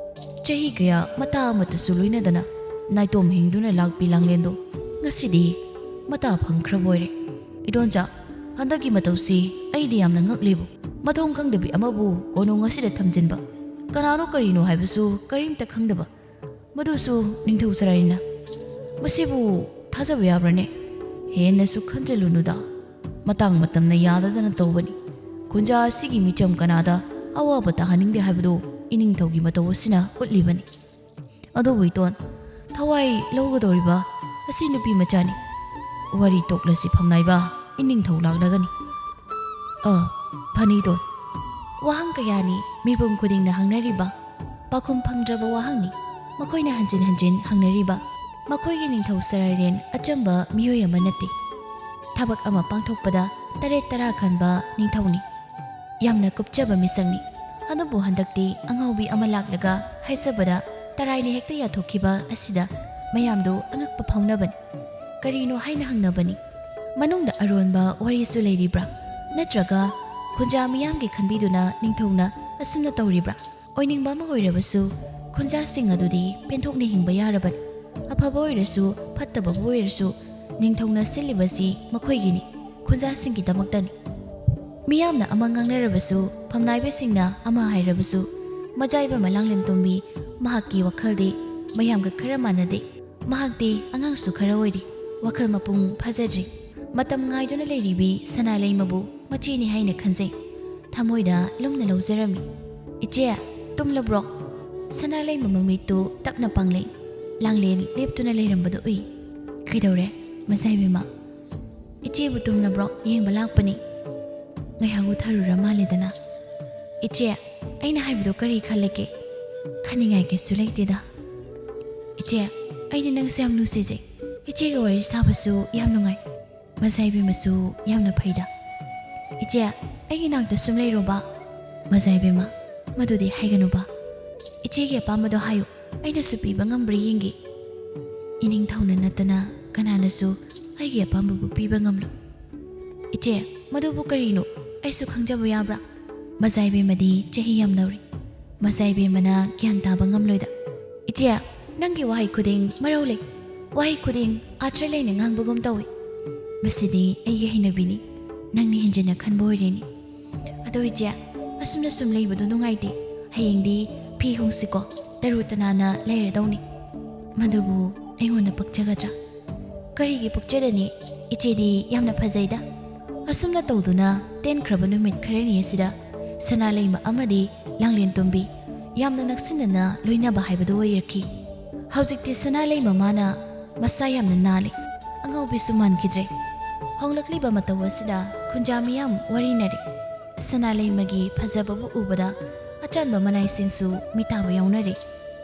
ꯆꯍꯤ ꯀꯌꯥ ꯃꯇꯥ ꯑꯃꯠꯇꯁꯨ ꯂꯣꯏꯅꯗꯅ ꯅꯥꯏꯇꯣꯝ ꯍꯤꯡꯗꯨꯅ ꯂꯥꯛꯄꯤ ꯂꯥꯡꯂꯦꯟꯗꯣ ꯉꯁꯤꯗꯤ ꯃꯇꯥ ꯐꯪꯈ꯭ꯔꯕ ꯑꯣꯏꯔꯦ꯫ ꯏꯗꯣꯟꯆꯥ, ꯍꯟꯗꯛꯀꯤ ꯃꯇꯧꯁꯤ ꯑꯩꯗꯤ ꯌꯥꯝꯅ ꯉꯛꯂꯤꯕꯨ꯫ ꯃꯊꯣꯡ ꯈꯪꯗꯕꯤ ꯑꯃꯕꯨ ꯀꯣꯅꯨꯡ ꯑꯁꯤꯗ ꯊꯝꯖꯤꯟꯕ, ꯀꯅꯥꯅꯣ ꯀꯔꯤꯅꯣ ꯍꯥꯏꯕꯁꯨ ꯀꯔꯤꯝꯇ ꯈꯪꯗꯕ, ꯃꯗꯨꯁꯨ ꯅꯤꯡꯊꯧ ꯁꯔꯥꯏꯅ꯫ ꯃꯁꯤꯕꯨ ꯊꯥꯖꯕ ꯌꯥꯕ꯭ꯔꯅꯦ? ꯍꯦꯟꯅꯁꯨ ꯈꯟꯖꯤꯜꯂꯨꯅꯨꯗ꯫ ꯃꯇꯥꯡ ꯃꯇꯝꯅ ꯌꯥꯗꯗꯅ ꯇꯧꯕꯅꯤ꯫ ꯈꯨꯟꯖꯥ ꯑꯁꯤꯒꯤ ꯃꯤꯆꯝ ꯀꯅꯥꯗ ꯑꯋꯥꯕ ꯇꯥꯍꯟꯅꯤꯡꯗꯦ ꯍꯥꯏꯕꯗꯨ ꯏꯅꯤꯡꯊꯧꯒꯤ ꯃꯇꯧ ꯑꯁꯤꯅ ꯎꯠꯂꯤꯕꯅꯤ꯫ ꯑꯗꯨꯕꯨ ꯏꯇꯣꯟ, ꯊꯋꯥꯏ ꯂꯧꯒꯗꯧꯔꯤꯕ ꯑꯁꯤ ꯅꯨꯄꯤ ꯃꯆꯥꯅꯤ꯫ ꯋꯥꯔꯤ ꯇꯣꯛꯂꯁꯤ ꯐꯝꯅꯥꯏꯕ, ꯏꯅꯤꯡꯊꯧ ꯂꯥꯛꯂꯒꯅꯤ꯫ ꯑ, ꯐꯅꯤ ꯏꯇꯣꯟ꯫ ꯋꯥꯍꯪ ꯀꯌꯥꯅꯤ ꯃꯤꯄꯨꯝ ꯈꯨꯗꯤꯡꯅ ꯍꯪꯅꯔꯤꯕ, ꯄꯥꯎꯈꯨꯝ ꯐꯪꯗ꯭ꯔꯕ ꯋꯥꯍꯪꯅꯤ ꯃꯈꯣꯏꯅ ꯍꯟꯖꯤꯟ ꯍꯟꯖꯤꯟ ꯍꯪꯅꯔꯤꯕ꯫ ꯃꯈꯣꯏꯒꯤ ꯅꯤꯡꯊꯧ ꯁꯔꯥꯏꯔꯦꯟ ꯑꯆꯝꯕ ꯃꯤꯑꯣꯏ ꯑꯃ ꯅꯠꯇꯦ꯫ ꯊꯕꯛ ꯑꯃ ꯄꯥꯡꯊꯣꯛꯄꯗ ꯇꯔꯦꯠ ꯇꯔꯥ ꯈꯟꯕ ꯅꯤꯡꯊꯧꯅꯤ꯫ ꯌꯥꯝꯅ ꯀꯨꯞꯆꯕ ꯃꯤꯁꯛꯅꯤ꯫ ꯑꯗꯨꯕꯨ ꯍꯟꯗꯛꯇꯤ ꯑꯉꯥꯎꯕꯤ ꯑꯃ ꯂꯥꯛꯂꯒ ꯍꯥꯏꯖꯕꯗ ꯇꯔꯥꯏꯅ ꯍꯦꯛꯇ ꯌꯥꯊꯣꯛꯈꯤꯕ ꯑꯁꯤꯗ ꯃꯌꯥꯝꯗꯨ ꯑꯉꯛꯄ ꯐꯥꯎꯅꯕꯅꯤ꯫ ꯀꯔꯤꯅꯣ ꯍꯥꯏꯅ ꯍꯪꯅꯕꯅꯤ꯫ ꯃꯅꯨꯡꯗ ꯑꯔꯣꯟꯕ ꯋꯥꯔꯤꯁꯨ ꯂꯩꯔꯤꯕ꯭ꯔꯥ? ꯅꯠꯇ꯭ꯔꯒ ꯈꯨꯟꯖꯥ ꯃꯤꯌꯥꯝꯒꯤ ꯈꯟꯕꯤꯗꯨꯅ ꯅꯤꯡꯊꯧꯅ ꯑꯁꯨꯝꯅ ꯇꯧꯔꯤꯕ꯭ꯔꯥ? ꯑꯣꯏꯅꯤꯡꯕ ꯑꯃ ꯑꯣꯏꯔꯕꯁꯨ ꯈꯨꯟꯖꯥꯁꯤꯡ ꯑꯗꯨꯗꯤ ꯄꯦꯟꯊꯣꯛꯅ ꯍꯤꯡꯕ ꯌꯥꯔꯕꯅꯤ꯫ ꯑꯐꯕ ꯑꯣꯏꯔꯁꯨ ꯐꯠꯇꯕꯕꯨ ꯑꯣꯏꯔꯁꯨ ꯅꯤꯡꯊꯧꯅ ꯁꯤꯜꯂꯤꯕꯁꯤ ꯃꯈꯣꯏꯒꯤꯅꯤ, ꯈꯨꯟꯖꯥꯁꯤꯡꯒꯤꯗꯃꯛꯇꯅꯤ꯫ ꯃꯤꯌꯥꯝꯅ ꯑꯃ ꯉꯥꯡꯅꯔꯕꯁꯨ, ꯐꯝꯅꯥꯏꯕꯁꯤꯡꯅ ꯑꯃ ꯍꯥꯏꯔꯕꯁꯨ, ꯃꯖꯥꯏꯕ ꯃꯂꯥꯡꯂꯦꯟ ꯇꯣꯝꯕꯤ ꯃꯍꯥꯛꯀꯤ ꯋꯥꯈꯜꯗꯤ ꯃꯌꯥꯝꯒ ꯈꯔ ꯃꯥꯟꯅꯗꯦ꯫ ꯃꯍꯥꯛꯇꯤ ꯑꯉꯥꯡꯁꯨ ꯈꯔ ꯑꯣꯏꯔꯤ, ꯋꯥꯈꯜ ꯃꯄꯨꯡ ꯐꯥꯖꯗ꯭ꯔꯤ꯫ ꯃꯇꯝ ꯉꯥꯏꯗꯨꯅ ꯂꯩꯔꯤꯕꯤ ꯁꯅꯥꯂꯩꯃꯕꯨ ꯃꯆꯦꯅꯤ ꯍꯥꯏꯅ ꯈꯟꯖꯩ꯫ ꯊꯃꯣꯏꯗ ꯂꯨꯝꯅ ꯂꯧꯖꯔꯝꯃꯤ꯫ "ꯏꯆꯦ, ꯇꯨꯝꯂꯕ꯭ꯔꯣ?" ꯁꯅꯥꯂꯩꯃ ꯃꯃꯤꯠꯇꯨ ꯇꯞꯅ ꯄꯥꯡꯂꯩ꯫ ꯂꯥꯡꯂꯦꯟ ꯂꯦꯞꯇꯨꯅ ꯂꯩꯔꯝꯕꯗꯨ ꯎꯏ꯫ "ꯀꯩꯗꯧꯔꯦ, ꯃꯖꯥꯏꯕꯦꯝꯃ?" "ꯏꯆꯦꯕꯨ ꯇꯨꯝꯂꯕ꯭ꯔꯣ ꯌꯦꯡꯕ ꯂꯥꯛꯄꯅꯤ꯫ ꯉꯥꯏꯍꯥꯛ ꯎꯊꯔꯨꯔ ꯃꯥꯜꯂꯦꯗꯅ꯫" "ꯏꯆꯦ, ꯑꯩꯅ ꯍꯥꯏꯕꯗꯣ ꯀꯔꯤ ꯈꯜꯂꯒꯦ?" "ꯈꯟꯅꯤꯡꯉꯥꯏ ꯀꯩꯁꯨ ꯂꯩꯇꯦꯗ꯫" "ꯏꯆꯦ, ꯑꯩꯗꯤ ꯅꯪꯁꯦ ꯌꯥꯝ ꯅꯨꯡꯁꯤꯖꯩ꯫ ꯏꯆꯦꯒ ꯋꯥꯔꯤ ꯁꯥꯕꯁꯨ ꯌꯥꯝ ꯅꯨꯡꯉꯥꯏ꯫ ꯃꯖꯥꯏꯕꯦꯝꯃꯁꯨ ꯌꯥꯝꯅ ꯐꯩꯗ꯫ ꯏꯆꯦ, ꯑꯩꯒꯤ ꯅꯥꯛꯇ ꯁꯨꯝ ꯂꯩꯔꯣꯕ꯫" "ꯃꯖꯥꯏꯕꯦꯝꯃ, "ꯃꯗꯨꯗꯤ ꯍꯥꯏꯒꯅꯨꯕ꯫ ꯏꯆꯦꯒꯤ ꯑꯄꯥꯝꯕꯗꯣ ꯍꯥꯏꯌꯨ, ꯑꯩꯅꯁꯨ ꯄꯤꯕ ꯉꯝꯕ꯭ꯔꯥ ꯌꯦꯡꯒꯦ꯫ ꯏꯅꯤꯡꯊꯧꯅ ꯅꯠꯇꯅ ꯀꯅꯥꯅꯁꯨ ꯑꯩꯒꯤ ꯑꯄꯥꯝꯕꯕꯨ ꯄꯤꯕ ꯉꯝꯂꯣꯏ꯫ ꯏꯆꯦ, ꯃꯗꯨꯕꯨ ꯀꯔꯤꯅꯣ? ꯑꯩꯁꯨ ꯈꯪꯖꯕ ꯌꯥꯕ꯭ꯔꯥ?" ꯃꯆꯥ ꯏꯕꯦꯝꯃꯗꯤ ꯆꯍꯤ ꯌꯥꯝ ꯅꯧꯔꯤ꯫ ꯃꯆꯥ ꯏꯕꯦꯝꯃꯅ ꯒ꯭ꯌꯥꯟ ꯇꯥꯕ ꯉꯝꯂꯣꯏꯗ꯫ "ꯏꯆꯦ, ꯅꯪꯒꯤ ꯋꯥꯍꯩ ꯈꯨꯗꯤꯡ ꯃꯔꯧ ꯂꯩ꯫ ꯋꯥꯍꯩ ꯈꯨꯗꯤꯡ ꯑꯥꯊ꯭ꯔ ꯂꯩꯅ ꯉꯥꯡꯕꯒꯨꯝ ꯇꯧꯏ꯫ ꯃꯁꯤꯗꯤ ꯑꯩꯒꯤ ꯍꯩꯅꯕꯤꯅꯤ꯫ ꯅꯪꯅ ꯍꯦꯟꯖꯤꯟꯅ ꯈꯟꯕ ꯑꯣꯏꯔꯦꯅꯤ꯫ ꯑꯗꯣ ꯏꯆꯦ, ꯑꯁꯨꯝꯅ ꯁꯨꯝ ꯂꯩꯕꯗꯣ ꯅꯨꯡꯉꯥꯏꯇꯦ꯫ ꯍꯌꯦꯡꯗꯤ ꯐꯤ ꯍꯣꯡꯁꯤꯀꯣ, ꯇꯔꯨ ꯇꯅꯥꯟꯅ ꯂꯩꯔꯗꯧꯅꯤ꯫ ꯃꯗꯨꯕꯨ ꯑꯩꯉꯣꯟꯗ ꯄꯛꯆꯒꯗ꯭ꯔꯥ?" "ꯀꯔꯤꯒꯤ ꯄꯛꯆꯗꯅꯤ? ꯏꯆꯦꯗꯤ ꯌꯥꯝꯅ ꯐꯖꯩꯗ꯫" ꯑꯁꯨꯝꯅ ꯇꯧꯗꯨꯅ ꯇꯦꯟꯈ꯭ꯔꯕ ꯅꯨꯃꯤꯠ ꯈꯔꯅꯤ ꯑꯁꯤꯗ ꯁꯅꯥꯂꯩꯃ ꯑꯃꯗꯤ ꯂꯥꯡꯂꯦꯟ ꯇꯣꯝꯕꯤ ꯌꯥꯝꯅ ꯅꯛꯁꯤꯟꯅꯅ ꯂꯣꯏꯅꯕ ꯍꯥꯏꯕꯗꯨ ꯑꯣꯏꯔꯛꯈꯤ꯫ ꯍꯧꯖꯤꯛꯇꯤ ꯁꯅꯥꯂꯩꯃ ꯃꯥꯅ ꯃꯁꯥ ꯌꯥꯝꯅ ꯅꯥꯜꯂꯤ꯫ ꯑꯉꯥꯎꯕꯤꯁꯨ ꯃꯥꯟꯈꯤꯗ꯭ꯔꯦ꯫ ꯍꯣꯡꯂꯛꯂꯤꯕ ꯃꯇꯧ ꯑꯁꯤꯗ ꯈꯨꯟꯖꯥ ꯃꯤꯌꯥꯝ ꯋꯥꯔꯤꯅꯔꯤ꯫ ꯁꯅꯥꯂꯩꯃꯒꯤ ꯐꯖꯕꯕꯨ ꯎꯕꯗ ꯑꯆꯥꯟꯕ ꯃꯅꯥꯏꯁꯤꯡꯁꯨ ꯃꯤꯇꯥꯕ ꯌꯥꯎꯅꯔꯤ꯫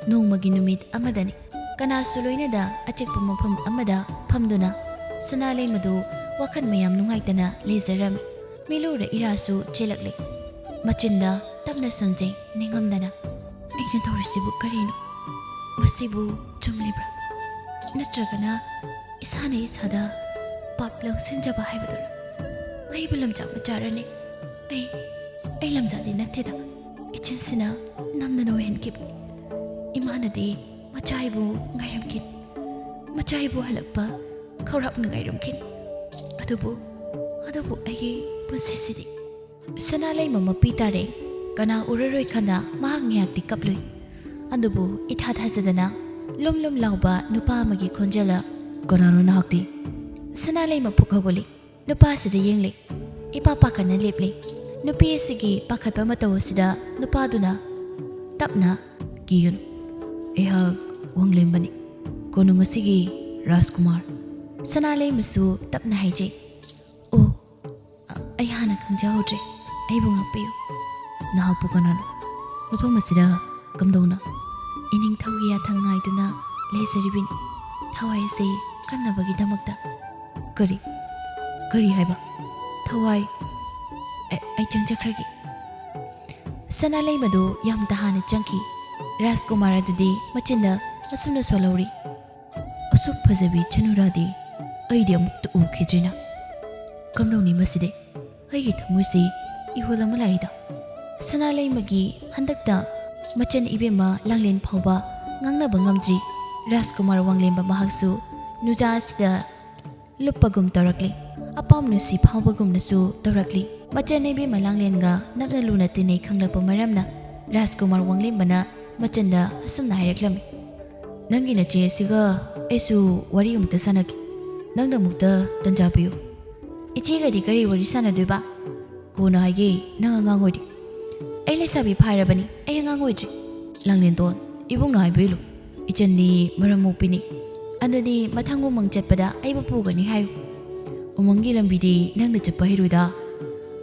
ꯅꯣꯡꯃꯒꯤ ꯅꯨꯃꯤꯠ ꯑꯃꯗꯅꯤ꯫ ꯀꯅꯥꯁꯨ ꯂꯣꯏꯅꯗ ꯑꯆꯤꯛꯄ ꯃꯐꯝ ꯑꯃꯗ ꯐꯝꯗꯨꯅ ꯁꯅꯥꯂꯩꯃꯗꯨ ꯋꯥꯈꯜ ꯃꯌꯥꯝ ꯅꯨꯡꯉꯥꯏꯇꯅ ꯂꯩꯖꯔꯝꯃꯤ꯫ ꯃꯤꯂꯨꯔ ꯏꯔꯥꯁꯨ ꯆꯦꯜꯂꯛꯂꯦ꯫ ꯃꯆꯤꯟꯗ ꯇꯞꯅ ꯁꯨꯝꯖꯩ ꯅꯤꯡꯉꯝꯗꯅ꯫ "ꯑꯩꯅ ꯇꯧꯔꯤꯁꯤꯕꯨ ꯀꯔꯤꯅꯣ? ꯃꯁꯤꯕꯨ ꯆꯨꯝꯂꯤꯕ꯭ꯔꯥ? ꯅꯠꯇ꯭ꯔꯒꯅ ꯏꯁꯥꯅ ꯏꯁꯥꯗ ꯄꯥꯞ ꯂꯪꯁꯤꯟꯖꯕ ꯍꯥꯏꯕꯗꯨꯔ? ꯑꯩꯕꯨ ꯂꯝꯖꯥ ꯃꯆꯥꯔꯅꯦ? ꯑꯩ, ꯑꯩ ꯂꯝꯖꯥꯗꯤ ꯅꯠꯇꯦꯗ꯫ ꯏꯆꯤꯟꯁꯤꯅ ꯅꯝꯗꯅ ꯑꯣꯏꯍꯟꯈꯤꯕꯅꯤ꯫ ꯏꯃꯥꯅꯗꯤ ꯃꯆꯥ ꯑꯩꯕꯨ ꯉꯥꯏꯔꯝꯈꯤꯅꯤ꯫ ꯃꯆꯥ ꯑꯩꯕꯨ ꯍꯜꯂꯛꯄ ꯈꯧꯔꯥꯛꯅ ꯉꯥꯏꯔꯝꯈꯤꯅꯤ꯫ ꯑꯗꯨꯕꯨ, ꯑꯗꯨꯕꯨ ꯑꯩꯒꯤ ꯄꯨꯟꯁꯤꯁꯤꯗꯤ꯫" ꯁꯅꯥꯂꯩꯃ ꯃꯄꯤ ꯇꯥꯔꯦ꯫ ꯀꯅꯥ ꯎꯔꯔꯣꯏ ꯈꯟꯅ ꯃꯍꯥꯛ ꯉꯥꯏꯍꯥꯛꯇꯤ ꯀꯞꯂꯨꯏ꯫ ꯑꯗꯨꯕꯨ ꯏꯊꯥ ꯊꯥꯖꯗꯅ ꯂꯨꯝ ꯂꯨꯝ ꯂꯥꯎꯕ ꯅꯨꯄꯥ ꯑꯃꯒꯤ ꯈꯣꯟꯖꯦꯜꯅ, "ꯀꯅꯥꯅꯣ ꯅꯍꯥꯛꯇꯤ?" ꯁꯅꯥꯂꯩꯃ ꯐꯨꯛ ꯍꯧꯒꯠꯂꯤ꯫ ꯅꯨꯄꯥ ꯑꯁꯤꯗ ꯌꯦꯡꯂꯤ꯫ ꯏꯄꯥ ꯄꯥꯈꯠꯅ ꯂꯦꯞꯂꯤ꯫ ꯅꯨꯄꯤ ꯑꯁꯤꯒꯤ ꯄꯥꯈꯠꯄ ꯃꯇꯧ ꯑꯁꯤꯗ ꯅꯨꯄꯥꯗꯨꯅ ꯇꯞꯅ, "ꯀꯤꯒꯅꯨ, ꯑꯩꯍꯥꯛ ꯋꯥꯡꯂꯦꯝꯕꯅꯤ, ꯀꯣꯅꯨꯡ ꯑꯁꯤꯒꯤ ꯔꯥꯖꯀꯨꯃꯥꯔ꯫" ꯁꯅꯥꯂꯩꯃꯁꯨ ꯇꯞꯅ ꯍꯥꯏꯖꯩ, "ꯑꯣ, ꯑ-, ꯑꯩ ꯍꯥꯟꯅ ꯈꯪꯖꯍꯧꯗ꯭ꯔꯦ, ꯑꯩꯕꯨ ꯉꯥꯛꯄꯤꯌꯨ꯫" "ꯅꯍꯥꯛꯄꯨ ꯀꯅꯥꯅꯣ? ꯃꯐꯝ ꯑꯁꯤꯗ ꯀꯝꯗꯧꯅ?" "ꯏꯅꯤꯡꯊꯧꯒꯤ ꯌꯥꯊꯪ ꯉꯥꯏꯗꯨꯅ ꯂꯩꯖꯔꯤꯕꯅꯤ, ꯊꯋꯥꯏ ꯑꯁꯤ ꯀꯟꯅꯕꯒꯤꯗꯃꯛꯇ꯫" "ꯀꯔꯤ? ꯀꯔꯤ ꯍꯥꯏꯕ? ꯊꯋꯥꯏ? ꯑꯦ, ꯑꯩ ꯆꯪꯖꯈ꯭ꯔꯒꯦ꯫" ꯁꯅꯥ ꯂꯩꯃꯗꯨ ꯌꯥꯝ ꯇꯍꯥꯅ ꯆꯪꯈꯤ꯫ ꯔꯥꯖꯀꯨꯃꯥꯔ ꯑꯗꯨꯗꯤ ꯃꯆꯤꯟꯗ ꯑꯁꯨꯝꯅ ꯁꯣꯜꯍꯧꯔꯤ, "ꯑꯁꯨꯛ ꯐꯖꯕꯤ ꯆꯅꯨꯔꯥꯗꯤ ꯑꯩꯗꯤ ꯑꯃꯨꯛꯇ ꯎꯈꯤꯗ꯭ꯔꯤꯅ꯫ ꯀꯝꯗꯧꯅꯤ ꯃꯁꯤꯗꯤ? ꯑꯩꯒꯤ ꯊꯃꯣꯏꯁꯤ ꯏꯍꯨꯜ ꯑꯃ ꯂꯥꯛꯏꯗ꯫" ꯁꯅꯥ ꯂꯩꯃꯒꯤ ꯍꯟꯗꯛꯇ ꯃꯆꯟ ꯏꯕꯦꯝꯃ ꯂꯥꯡꯂꯦꯟ ꯐꯥꯎꯕ ꯉꯥꯡꯅꯕ ꯉꯝꯗ꯭ꯔꯤ꯫ ꯔꯥꯖꯀꯨꯃꯥꯔ ꯋꯥꯡꯂꯦꯟꯕ ꯃꯍꯥꯛꯁꯨ ꯅꯨꯖꯥ ꯑꯁꯤꯗ ꯂꯨꯞꯄꯒꯨꯝ ꯇꯧꯔꯛꯂꯤ꯫ ꯑꯄꯥꯝ ꯅꯨꯡꯁꯤ ꯐꯥꯎꯕꯒꯨꯝꯅꯁꯨ ꯇꯧꯔꯛꯂꯤ꯫ ꯃꯆꯟ ꯏꯕꯦꯝꯃ ꯂꯥꯡꯂꯦꯟꯒ ꯅꯛꯅ ꯂꯨꯅ ꯇꯤꯟꯅꯩ ꯈꯪꯂꯛꯄ ꯃꯔꯝꯅ ꯔꯥꯖꯀꯨꯃꯥꯔ ꯋꯥꯡꯂꯦꯟꯕꯅ ꯃꯆꯟꯗ ꯑꯁꯨꯝꯅ ꯍꯥꯏꯔꯛꯂꯝꯃꯤ, "ꯅꯪꯒꯤ ꯅꯆꯦ ꯑꯁꯤꯒ ꯑꯩꯁꯨ ꯋꯥꯔꯤ ꯑꯃꯨꯛꯇ ꯁꯥꯟꯅꯒꯦ꯫ ꯅꯪꯅ ꯑꯃꯨꯛꯇ ꯇꯟꯖꯥ ꯄꯤꯌꯨ꯫ ꯏꯆꯦꯒꯗꯤ ꯀꯔꯤ ꯋꯥꯔꯤ ꯁꯥꯟꯅꯗꯣꯏꯕ?" "ꯀꯣꯟꯅ ꯍꯥꯏꯒꯦ, ꯅꯪ ꯑꯉꯥꯡ ꯑꯣꯏꯔꯤ꯫" "ꯑꯩ ꯂꯩꯁꯥꯕꯤ ꯐꯥꯔꯕꯅꯤ, ꯑꯩ ꯑꯉꯥꯡ ꯑꯣꯏꯗ꯭ꯔꯤ꯫" "ꯂꯥꯡꯂꯦꯟꯗꯣꯟ, ꯏꯕꯨꯡꯅ ꯍꯥꯏꯕ ꯏꯜꯂꯨ꯫ ꯏꯆꯟꯗꯤ ꯃꯔꯝ ꯃꯣꯛꯄꯤꯅꯤ꯫ ꯑꯗꯨꯗꯤ ꯃꯊꯪ ꯎꯃꯪ ꯆꯠꯄꯗ ꯑꯩꯕꯨ ꯄꯨꯒꯅꯤ ꯍꯥꯏꯌꯨ꯫ ꯎꯃꯪꯒꯤ ꯂꯝꯕꯤꯗꯤ ꯅꯪꯅ ꯆꯠꯄ ꯍꯩꯔꯣꯏꯗ꯫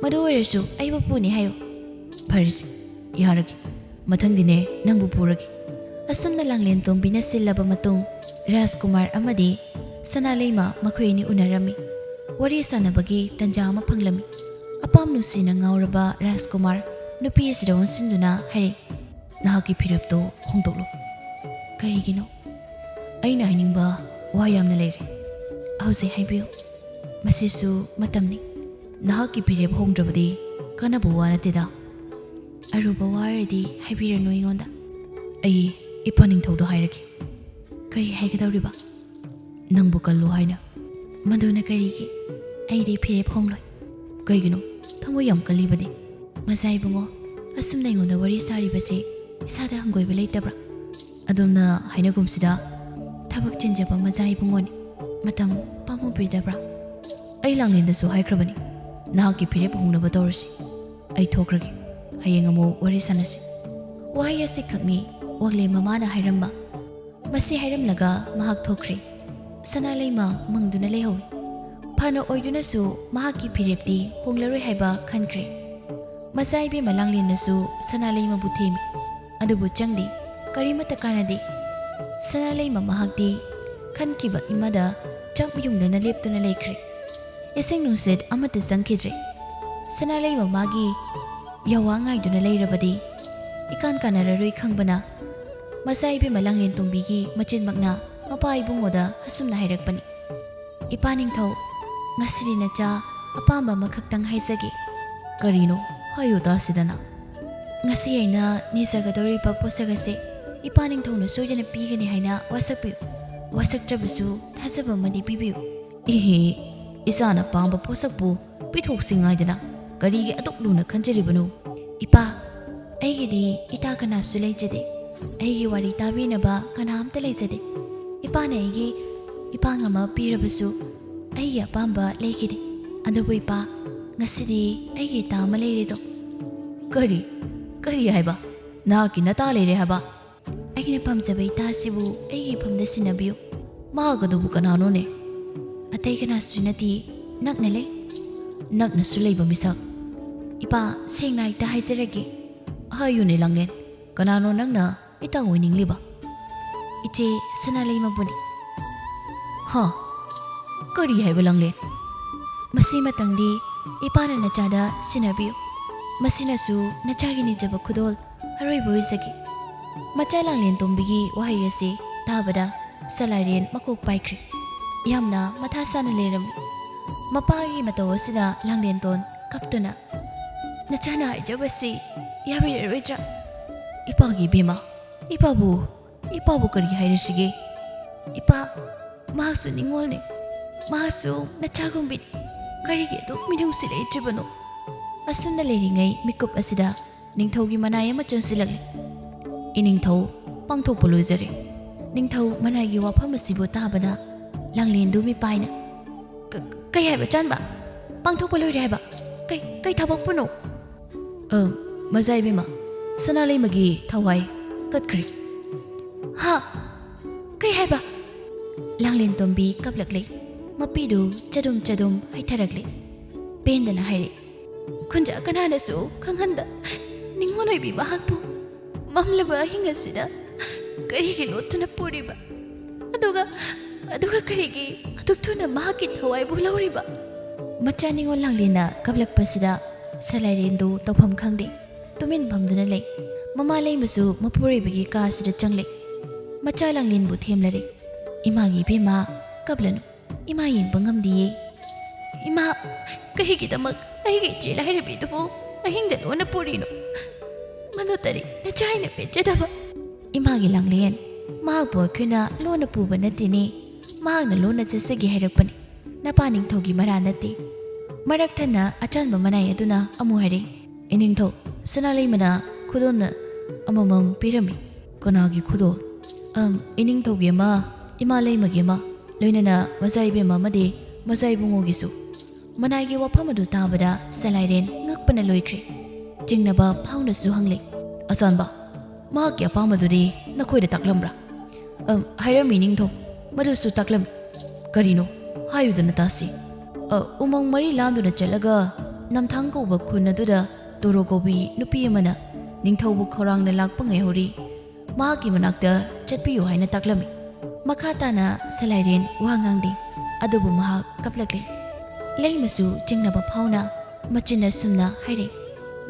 ꯃꯗꯨ ꯑꯣꯏꯔꯁꯨ ꯑꯩꯕꯨ ꯄꯨꯅꯤ ꯍꯥꯏꯌꯨ꯫" "ꯐꯔꯦꯁꯦ, ꯌꯥꯔꯒꯦ꯫ ꯃꯊꯪꯗꯤꯅꯦ ꯅꯪꯕꯨ ꯄꯨꯔꯒꯦ꯫" ꯑꯁꯨꯝꯅ ꯂꯥꯡꯂꯦꯟ ꯇꯣꯝꯕꯤꯅ ꯁꯤꯜꯂꯕ ꯃꯇꯨꯡ ꯔꯥꯖꯀꯨꯃꯥꯔ ꯑꯃꯗꯤ ꯁꯅꯥ ꯂꯩꯃ ꯃꯈꯣꯏ ꯑꯅꯤ ꯎꯅꯔꯝꯃꯤ꯫ ꯋꯥꯔꯤ ꯁꯥꯟꯅꯕꯒꯤ ꯇꯟꯖꯥ ꯑꯃ ꯐꯪꯂꯝꯃꯤ꯫ ꯑꯄꯥꯝ ꯅꯨꯡꯁꯤꯅ ꯉꯥꯎꯔꯕ ꯔꯥꯖꯀꯨꯃꯥꯔ ꯅꯨꯄꯤ ꯑꯁꯤꯗ ꯑꯣꯟꯁꯤꯟꯗꯨꯅ ꯍꯥꯏꯔꯛꯏ, "ꯅꯍꯥꯛꯀꯤ ꯐꯤꯔꯦꯞꯇꯣ ꯍꯣꯡꯗꯣꯛꯂꯨ꯫" "ꯀꯔꯤꯒꯤꯅꯣ?" "ꯑꯩꯅ ꯍꯥꯏꯅꯤꯡꯕ ꯋꯥ ꯌꯥꯝꯅ ꯂꯩꯔꯦ꯫ ꯍꯧꯖꯤꯛ ꯍꯥꯏꯕꯤꯌꯨ꯫ ꯃꯁꯤꯁꯨ ꯃꯇꯝꯅꯤ꯫ ꯅꯍꯥꯛꯀꯤ ꯐꯤꯔꯦꯞ ꯍꯣꯡꯗ꯭ꯔꯕꯗꯤ ꯀꯥꯟꯅꯕ ꯋꯥ ꯅꯠꯇꯦꯗ꯫ ꯑꯔꯨꯕ ꯋꯥ ꯑꯣꯏꯔꯗꯤ ꯍꯥꯏꯕꯤꯔꯅꯨ ꯑꯩꯉꯣꯟꯗ꯫ ꯑꯩ ꯏꯄꯥ ꯅꯤꯡꯊꯧꯗ ꯍꯥꯏꯔꯒꯦ꯫" "ꯀꯔꯤ ꯍꯥꯏꯒꯗꯧꯔꯤꯕ?" "ꯅꯪꯕꯨ ꯀꯜꯂꯨ ꯍꯥꯏꯅ꯫" "ꯃꯗꯨꯅ ꯀꯔꯤꯒꯤ? ꯑꯩꯗꯤ ꯐꯤꯔꯦꯞ ꯍꯣꯡꯂꯣꯏ꯫" "ꯀꯩꯒꯤꯅꯣ? ꯊꯃꯣꯏ ꯌꯥꯝ ꯀꯜꯂꯤꯕꯗꯤ꯫" "ꯃꯆꯥ ꯏꯕꯨꯡꯉꯣ, ꯑꯁꯨꯝꯅ ꯑꯩꯉꯣꯟꯗ ꯋꯥꯔꯤ ꯁꯥꯔꯤꯕꯁꯤ ꯏꯁꯥꯗ ꯍꯪꯒꯣꯏꯕ ꯂꯩꯇꯕ꯭ꯔꯥ? ꯑꯗꯣꯝꯅ ꯍꯥꯏꯅꯒꯨꯝꯁꯤꯗ, ꯊꯕꯛ ꯆꯤꯟꯖꯕ ꯃꯆꯥ ꯏꯕꯨꯡꯉꯣꯅꯤ꯫ ꯃꯇꯝ ꯄꯥꯝꯃꯨꯕꯤꯗꯕ꯭ꯔꯥ?" "ꯑꯩ ꯂꯥꯡꯂꯦꯟꯗꯁꯨ ꯍꯥꯏꯈ꯭ꯔꯕꯅꯤ, ꯅꯍꯥꯛꯀꯤ ꯐꯤꯔꯦꯞ ꯍꯣꯡꯅꯕ ꯇꯧꯔꯁꯤ꯫ ꯑꯩ ꯊꯣꯛꯈ꯭ꯔꯒꯦ꯫ ꯍꯌꯦꯡ ꯑꯃꯨꯛ ꯋꯥꯔꯤ ꯁꯥꯟꯅꯁꯤ꯫" ꯋꯥꯍꯩ ꯑꯁꯤꯈꯛꯅꯤ ꯋꯥꯡꯂꯦꯟ ꯃꯃꯥꯅ ꯍꯥꯏꯔꯝꯕ꯫ ꯃꯁꯤ ꯍꯥꯏꯔꯝꯂꯒ ꯃꯍꯥꯛ ꯊꯣꯛꯈ꯭ꯔꯦ꯫ ꯁꯅꯥ ꯂꯩꯃ ꯃꯪꯗꯨꯅ ꯂꯩꯍꯧꯏ꯫ ꯐꯅ ꯑꯣꯏꯗꯨꯅꯁꯨ ꯃꯍꯥꯛꯀꯤ ꯐꯤꯔꯦꯞꯇꯤ ꯍꯣꯡꯂꯔꯣꯏ ꯍꯥꯏꯕ ꯈꯟꯈ꯭ꯔꯦ꯫ ꯃꯆꯥ ꯏꯕꯦꯝꯃ ꯂꯥꯡꯂꯦꯟꯅꯁꯨ ꯁꯅꯥ ꯂꯩꯃꯕꯨ ꯊꯦꯝꯃꯤ, ꯑꯗꯨꯕꯨ ꯆꯪꯗꯦ꯫ ꯀꯔꯤꯃꯠꯇ ꯀꯥꯟꯅꯗꯦ꯫ ꯁꯅꯥ ꯂꯩꯃ ꯃꯍꯥꯛꯇꯤ ꯈꯟꯈꯤꯕ ꯏꯃꯗ ꯆꯞ ꯌꯨꯡꯗꯨꯅ ꯂꯦꯞꯇꯨꯅ ꯂꯩꯈ꯭ꯔꯦ꯫ ꯏꯁꯤꯡ ꯅꯨꯡꯁꯤꯠ ꯑꯃꯠꯇ ꯆꯪꯈꯤꯗ꯭ꯔꯦ꯫ ꯁꯅꯥ ꯂꯩꯃ ꯃꯥꯒꯤ ꯌꯥꯋꯥ ꯉꯥꯏꯗꯨꯅ ꯂꯩꯔꯕꯗꯤ ꯏꯀꯥꯟ ꯀꯥꯟꯅꯔꯔꯣꯏ ꯈꯪꯕꯅ, ꯃꯆꯥ ꯏꯕꯦꯝꯃ ꯂꯥꯡꯂꯦꯟ ꯇꯣꯝꯕꯤꯒꯤ ꯃꯆꯤꯟꯃꯛꯅ ꯃꯄꯥ ꯏꯕꯨꯡꯉꯣꯗ ꯑꯁꯨꯝꯅ ꯍꯥꯏꯔꯛꯄꯅꯤ, "ꯏꯄꯥ ꯅꯤꯡꯊꯧ, ꯉꯁꯤꯗꯤ ꯅꯆꯥ ꯑꯄꯥꯝꯕ ꯑꯃꯈꯛꯇꯪ ꯍꯥꯏꯖꯒꯦ꯫" "ꯀꯔꯤꯅꯣ? ꯍꯥꯏꯌꯨ ꯇꯥꯁꯤꯗꯅ꯫" "ꯉꯁꯤ ꯑꯩꯅ ꯅꯤꯖꯒꯗꯧꯔꯤꯕ ꯄꯣꯠꯁꯛ ꯑꯁꯦ ꯏꯄꯥ ꯅꯤꯡꯊꯧꯅ ꯁꯣꯏꯗꯅ ꯄꯤꯒꯅꯤ ꯍꯥꯏꯅ ꯋꯥꯁꯛꯄꯤꯌꯨ꯫ ꯋꯥꯁꯛꯇ꯭ꯔꯕꯁꯨ ꯊꯥꯖꯕ ꯑꯃꯗꯤ ꯄꯤꯕꯤꯌꯨ꯫" "ꯏꯍꯦ, ꯏꯆꯥꯅ ꯄꯥꯝꯕ ꯄꯣꯠꯁꯛꯄꯨ ꯄꯤꯊꯣꯛꯁꯤ ꯉꯥꯏꯗꯅ ꯀꯔꯤꯒꯤ ꯑꯗꯨꯛ ꯂꯨꯅ ꯈꯟꯖꯔꯤꯕꯅꯣ?" "ꯏꯄꯥ, ꯑꯩꯒꯤꯗꯤ ꯏꯇꯥ ꯀꯅꯥꯁꯨ ꯂꯩꯖꯗꯦ꯫ ꯑꯩꯒꯤ ꯋꯥꯔꯤ ꯇꯥꯕꯤꯅꯕ ꯀꯅꯥ ꯑꯝꯇ ꯂꯩꯖꯗꯦ꯫ ꯏꯄꯥꯅ ꯑꯩꯒꯤ ꯏꯄꯥꯡ ꯑꯃ ꯄꯤꯔꯕꯁꯨ ꯑꯩꯒꯤ ꯑꯄꯥꯝꯕ ꯂꯩꯈꯤꯗꯦ꯫ ꯑꯗꯨꯕꯨ ꯏꯄꯥ, ꯉꯁꯤꯗꯤ ꯑꯩꯒꯤ ꯏꯇꯥ ꯑꯃ ꯂꯩꯔꯦꯗꯣ꯫" "ꯀꯔꯤ? ꯀꯔꯤ ꯍꯥꯏꯕ? ꯅꯍꯥꯛꯀꯤ ꯅꯇꯥ ꯂꯩꯔꯦ ꯍꯥꯏꯕ?" "ꯑꯩꯅ ꯄꯥꯝꯖꯕ ꯏꯇꯥ ꯑꯁꯤꯕꯨ ꯑꯩꯒꯤ ꯏꯐꯝꯗ ꯁꯤꯟꯅꯕꯤꯌꯨ꯫" "ꯃꯍꯥꯛ ꯑꯗꯨꯕꯨ ꯀꯅꯥꯅꯣꯅꯦ?" "ꯑꯇꯩ ꯀꯅꯥꯁꯨ ꯅꯠꯇꯦ, ꯅꯛꯅ ꯂꯩ꯫" "ꯅꯛꯅꯁꯨ ꯂꯩꯕ ꯃꯤꯁꯛ?" "ꯏꯄꯥ, ꯁꯦꯡꯅ ꯍꯦꯛꯇ ꯍꯥꯏꯖꯔꯒꯦ꯫" "ꯍꯥꯏꯌꯨꯅꯦ ꯂꯥꯡꯂꯦꯟ, ꯀꯅꯥꯅꯣ ꯅꯪꯅ ꯏꯇꯥ ꯑꯣꯏꯅꯤꯡꯂꯤꯕ?" "ꯏꯆꯦ ꯁꯅꯥꯂꯩꯃꯕꯨꯅꯤ꯫" "ꯍꯥ? ꯀꯔꯤ ꯍꯥꯏꯕ ꯂꯥꯡꯂꯦꯟ?" "ꯃꯁꯤꯃꯇꯪꯗꯤ ꯏꯄꯥꯅ ꯅꯆꯥꯗ ꯁꯤꯟꯅꯕꯤꯌꯨ꯫ ꯃꯁꯤꯅꯁꯨ ꯅꯆꯥꯒꯤ ꯅꯤꯖꯕ ꯈꯨꯗꯣꯜ ꯑꯔꯣꯏꯕ ꯑꯣꯏꯖꯒꯦ꯫" ꯃꯆꯥ ꯂꯥꯡꯂꯦꯟ ꯇꯣꯝꯕꯤꯒꯤ ꯋꯥꯍꯩ ꯑꯁꯤ ꯇꯥꯕꯗ ꯁꯂꯥꯏꯔꯦꯟ ꯃꯀꯣꯛ ꯄꯥꯏꯈ꯭ꯔꯦ꯫ ꯌꯥꯝꯅ ꯃꯊꯥ ꯁꯥꯅ ꯂꯩꯔꯝꯃꯤ꯫ ꯃꯄꯥꯒꯤ ꯃꯇꯧ ꯑꯁꯤꯗ ꯂꯥꯡꯂꯦꯟꯇꯣꯟ ꯀꯞꯇꯨꯅ, "ꯅꯆꯥꯅ ꯍꯥꯏꯖꯕꯁꯤ ꯌꯥꯕꯤꯔꯔꯣꯏꯗ꯭ꯔꯥ?" "ꯏꯄꯥꯒꯤ ꯏꯕꯦꯝꯃ, ꯏꯄꯥꯕꯨ, ꯏꯄꯥꯕꯨ ꯀꯔꯤ ꯍꯥꯏꯔꯁꯤꯒꯦ?" "ꯏꯄꯥ, ꯃꯍꯥꯛꯁꯨ ꯅꯤꯡꯉꯣꯜꯅꯤ꯫ ꯃꯍꯥꯛꯁꯨ ꯅꯆꯥꯒꯨꯝꯕꯤꯅꯤ꯫ ꯀꯔꯤꯒꯤ ꯑꯗꯨꯛ ꯃꯤꯅꯨꯡꯁꯤ ꯂꯩꯇ꯭ꯔꯤꯕꯅꯣ?" ꯑꯁꯨꯝꯅ ꯂꯩꯔꯤꯉꯩ ꯃꯤꯀꯨꯞ ꯑꯁꯤꯗ ꯅꯤꯡꯊꯧꯒꯤ ꯃꯅꯥꯏ ꯑꯃ ꯆꯪꯁꯤꯜꯂꯛꯂꯦ꯫ "ꯏꯅꯤꯡꯊꯧ, ꯄꯥꯡꯊꯣꯛꯄ ꯂꯣꯏꯖꯔꯦ꯫" ꯅꯤꯡꯊꯧ ꯃꯅꯥꯏꯒꯤ ꯋꯥꯐꯝ ꯑꯁꯤꯕꯨ ꯇꯥꯕꯗ ꯂꯥꯡꯂꯦꯟꯗꯨ ꯃꯤꯄꯥꯏꯅ, "ꯀ-, ꯀꯩ ꯍꯥꯏꯕ ꯆꯥꯟꯕ? ꯄꯥꯡꯊꯣꯛꯄ ꯂꯣꯏꯔꯦ ꯍꯥꯏꯕ? ꯀꯩ, ꯀꯩ ꯊꯕꯛꯄꯨꯅꯣ?" "ꯑ, ꯃꯖꯥ ꯏꯕꯦꯝꯃ, ꯁꯅꯥꯂꯩꯃꯒꯤ ꯊꯋꯥꯏ ꯀꯠꯈ꯭ꯔꯦ꯫" "ꯍꯥ? ꯀꯩ ꯍꯥꯏꯕ?" ꯂꯥꯡꯂꯦꯟ ꯇꯣꯝꯕꯤ ꯀꯞꯂꯛꯂꯦ꯫ ꯃꯄꯤꯗꯨ ꯆꯗꯨꯝ ꯆꯗꯨꯝ ꯍꯩꯊꯔꯛꯂꯦ꯫ ꯄꯦꯟꯗꯅ ꯍꯥꯏꯔꯦ, "ꯈꯨꯟꯖꯥ ꯀꯅꯥꯅꯁꯨ ꯈꯪꯍꯟꯗ ꯅꯤꯡꯉꯣꯜ ꯑꯣꯏꯕꯤ ꯃꯍꯥꯛꯄꯨ ꯃꯝꯂꯕ ꯑꯍꯤꯡ ꯑꯁꯤꯗ ꯀꯔꯤꯒꯤ ꯂꯣꯠꯇꯨꯅ ꯄꯨꯔꯤꯕ? ꯑꯗꯨꯒ, ꯑꯗꯨꯒ ꯀꯔꯤꯒꯤ ꯑꯗꯨꯛ ꯊꯨꯅ ꯃꯍꯥꯛꯀꯤ ꯊꯋꯥꯏꯕꯨ ꯂꯧꯔꯤꯕ?" ꯃꯆꯥ ꯅꯤꯡꯉꯣꯜ ꯂꯥꯡꯂꯦꯟꯅ ꯀꯞꯂꯛꯄꯁꯤꯗ ꯁꯂꯥꯏꯔꯦꯟꯗꯨ ꯇꯧꯐꯝ ꯈꯪꯗꯦ꯫ ꯇꯨꯃꯤꯟ ꯐꯝꯗꯨꯅ ꯂꯩ꯫ ꯃꯃꯥ ꯂꯩꯃꯁꯨ ꯃꯄꯨꯔꯣꯏꯕꯒꯤ ꯀꯥꯁꯤꯗ ꯆꯪꯂꯦ꯫ ꯃꯆꯥ ꯂꯥꯡꯂꯦꯟꯕꯨ ꯊꯦꯝꯂꯔꯦ꯫ "ꯏꯃꯥꯒꯤ ꯏꯕꯦꯝꯃ, ꯀꯞꯂꯅꯨ꯫ ꯏꯃꯥ ꯌꯦꯡꯕ ꯉꯝꯗꯤꯌꯦ꯫ ꯏꯃꯥ, ꯀꯔꯤꯒꯤꯗꯃꯛ ꯑꯩꯒꯤ ꯏꯆꯦ ꯂꯥꯏꯔꯕꯤꯗꯨꯕꯨ ꯑꯍꯤꯡꯗ ꯂꯣꯟꯅ ꯄꯨꯔꯤꯅꯣ? ꯃꯗꯨꯇꯗꯤ ꯅꯆꯥ ꯑꯩꯅ ꯄꯦꯟꯖꯗꯕ꯫" "ꯏꯃꯥꯒꯤ ꯂꯥꯡꯂꯦꯟ, ꯃꯍꯥꯛꯄꯨ ꯑꯩꯈꯣꯏꯅ ꯂꯣꯟꯅ ꯄꯨꯕ ꯅꯠꯇꯦꯅꯦ꯫ ꯃꯍꯥꯛꯅ ꯂꯣꯟꯅ ꯆꯠꯆꯒꯦ ꯍꯥꯏꯔꯛꯄꯅꯤ꯫ ꯅꯄꯥ ꯅꯤꯡꯊꯧꯒꯤ ꯃꯔꯥ ꯅꯠꯇꯦ꯫" ꯃꯔꯛ ꯊꯠꯅ ꯑꯆꯥꯟꯕ ꯃꯅꯥꯏ ꯑꯗꯨꯅ ꯑꯃꯨꯛ ꯍꯥꯏꯔꯛꯏ, "ꯏꯅꯤꯡꯊꯧ, ꯁꯅꯥ ꯂꯩꯃꯅ ꯈꯨꯗꯣꯜꯅ ꯑꯃꯃꯝ ꯄꯤꯔꯝꯃꯤ꯫" "ꯀꯅꯥꯒꯤ ꯈꯨꯗꯣꯜ?" "ꯑꯝ, ꯏꯅꯤꯡꯊꯧꯒꯤ ꯑꯃ, ꯏꯃꯥ ꯂꯩꯃꯒꯤ ꯑꯃ, ꯂꯣꯏꯅꯅ ꯃꯆꯥ ꯏꯕꯦꯝꯃ ꯑꯃꯗꯤ ꯃꯆꯥ ꯏꯕꯨꯡꯉꯣꯒꯤꯁꯨ꯫" ꯃꯅꯥꯏꯒꯤ ꯋꯥꯐꯝ ꯑꯗꯨ ꯇꯥꯕꯗ ꯁꯂꯥꯏꯔꯦꯟ ꯉꯛꯄꯅ ꯂꯣꯏꯈ꯭ꯔꯦ꯫ ꯆꯤꯡꯅꯕ ꯐꯥꯎꯅꯁꯨ ꯍꯪꯂꯦ, "ꯑꯆꯥꯟꯕ, ꯃꯍꯥꯛꯀꯤ ꯑꯄꯥꯝꯕꯗꯨꯗꯤ ꯅꯈꯣꯏꯗ ꯇꯥꯛꯂꯝꯕ꯭ꯔꯥ?" "ꯑ, ꯍꯥꯏꯔꯝꯃꯤ ꯅꯤꯡꯊꯧ, ꯃꯗꯨꯁꯨ ꯇꯥꯛꯂꯝꯃꯤ꯫" "ꯀꯔꯤꯅꯣ? ꯍꯥꯏꯌꯨꯗꯅ ꯇꯥꯁꯤ꯫" "ꯑ, ꯎꯃꯪ ꯃꯔꯤ ꯂꯥꯟꯗꯨꯅ ꯆꯠꯂꯒ ꯅꯝꯊꯥꯡ ꯀꯧꯕ ꯈꯨꯟ ꯑꯗꯨꯗ ꯇꯣꯔꯣ ꯀꯧꯕꯤ ꯅꯨꯄꯤ ꯑꯃꯅ ꯅꯤꯡꯊꯧꯕꯨ ꯈꯧꯔꯥꯡꯅ ꯂꯥꯛꯄ ꯉꯥꯏꯍꯧꯔꯤ, ꯃꯍꯥꯛꯀꯤ ꯃꯅꯥꯛꯇ ꯆꯠꯄꯤꯌꯨ ꯍꯥꯏꯅ ꯇꯥꯛꯂꯝꯃꯤ꯫" ꯃꯈꯥ ꯇꯥꯅ ꯁꯂꯥꯏꯔꯦꯟ ꯋꯥ ꯉꯥꯡꯗꯦ, ꯑꯗꯨꯕꯨ ꯃꯍꯥꯛ ꯀꯞꯂꯛꯂꯤ꯫ ꯂꯩꯃꯁꯨ ꯆꯤꯡꯅꯕ ꯐꯥꯎꯅ ꯃꯆꯤꯟ ꯑꯁꯨꯝꯅ ꯍꯥꯏꯔꯦ,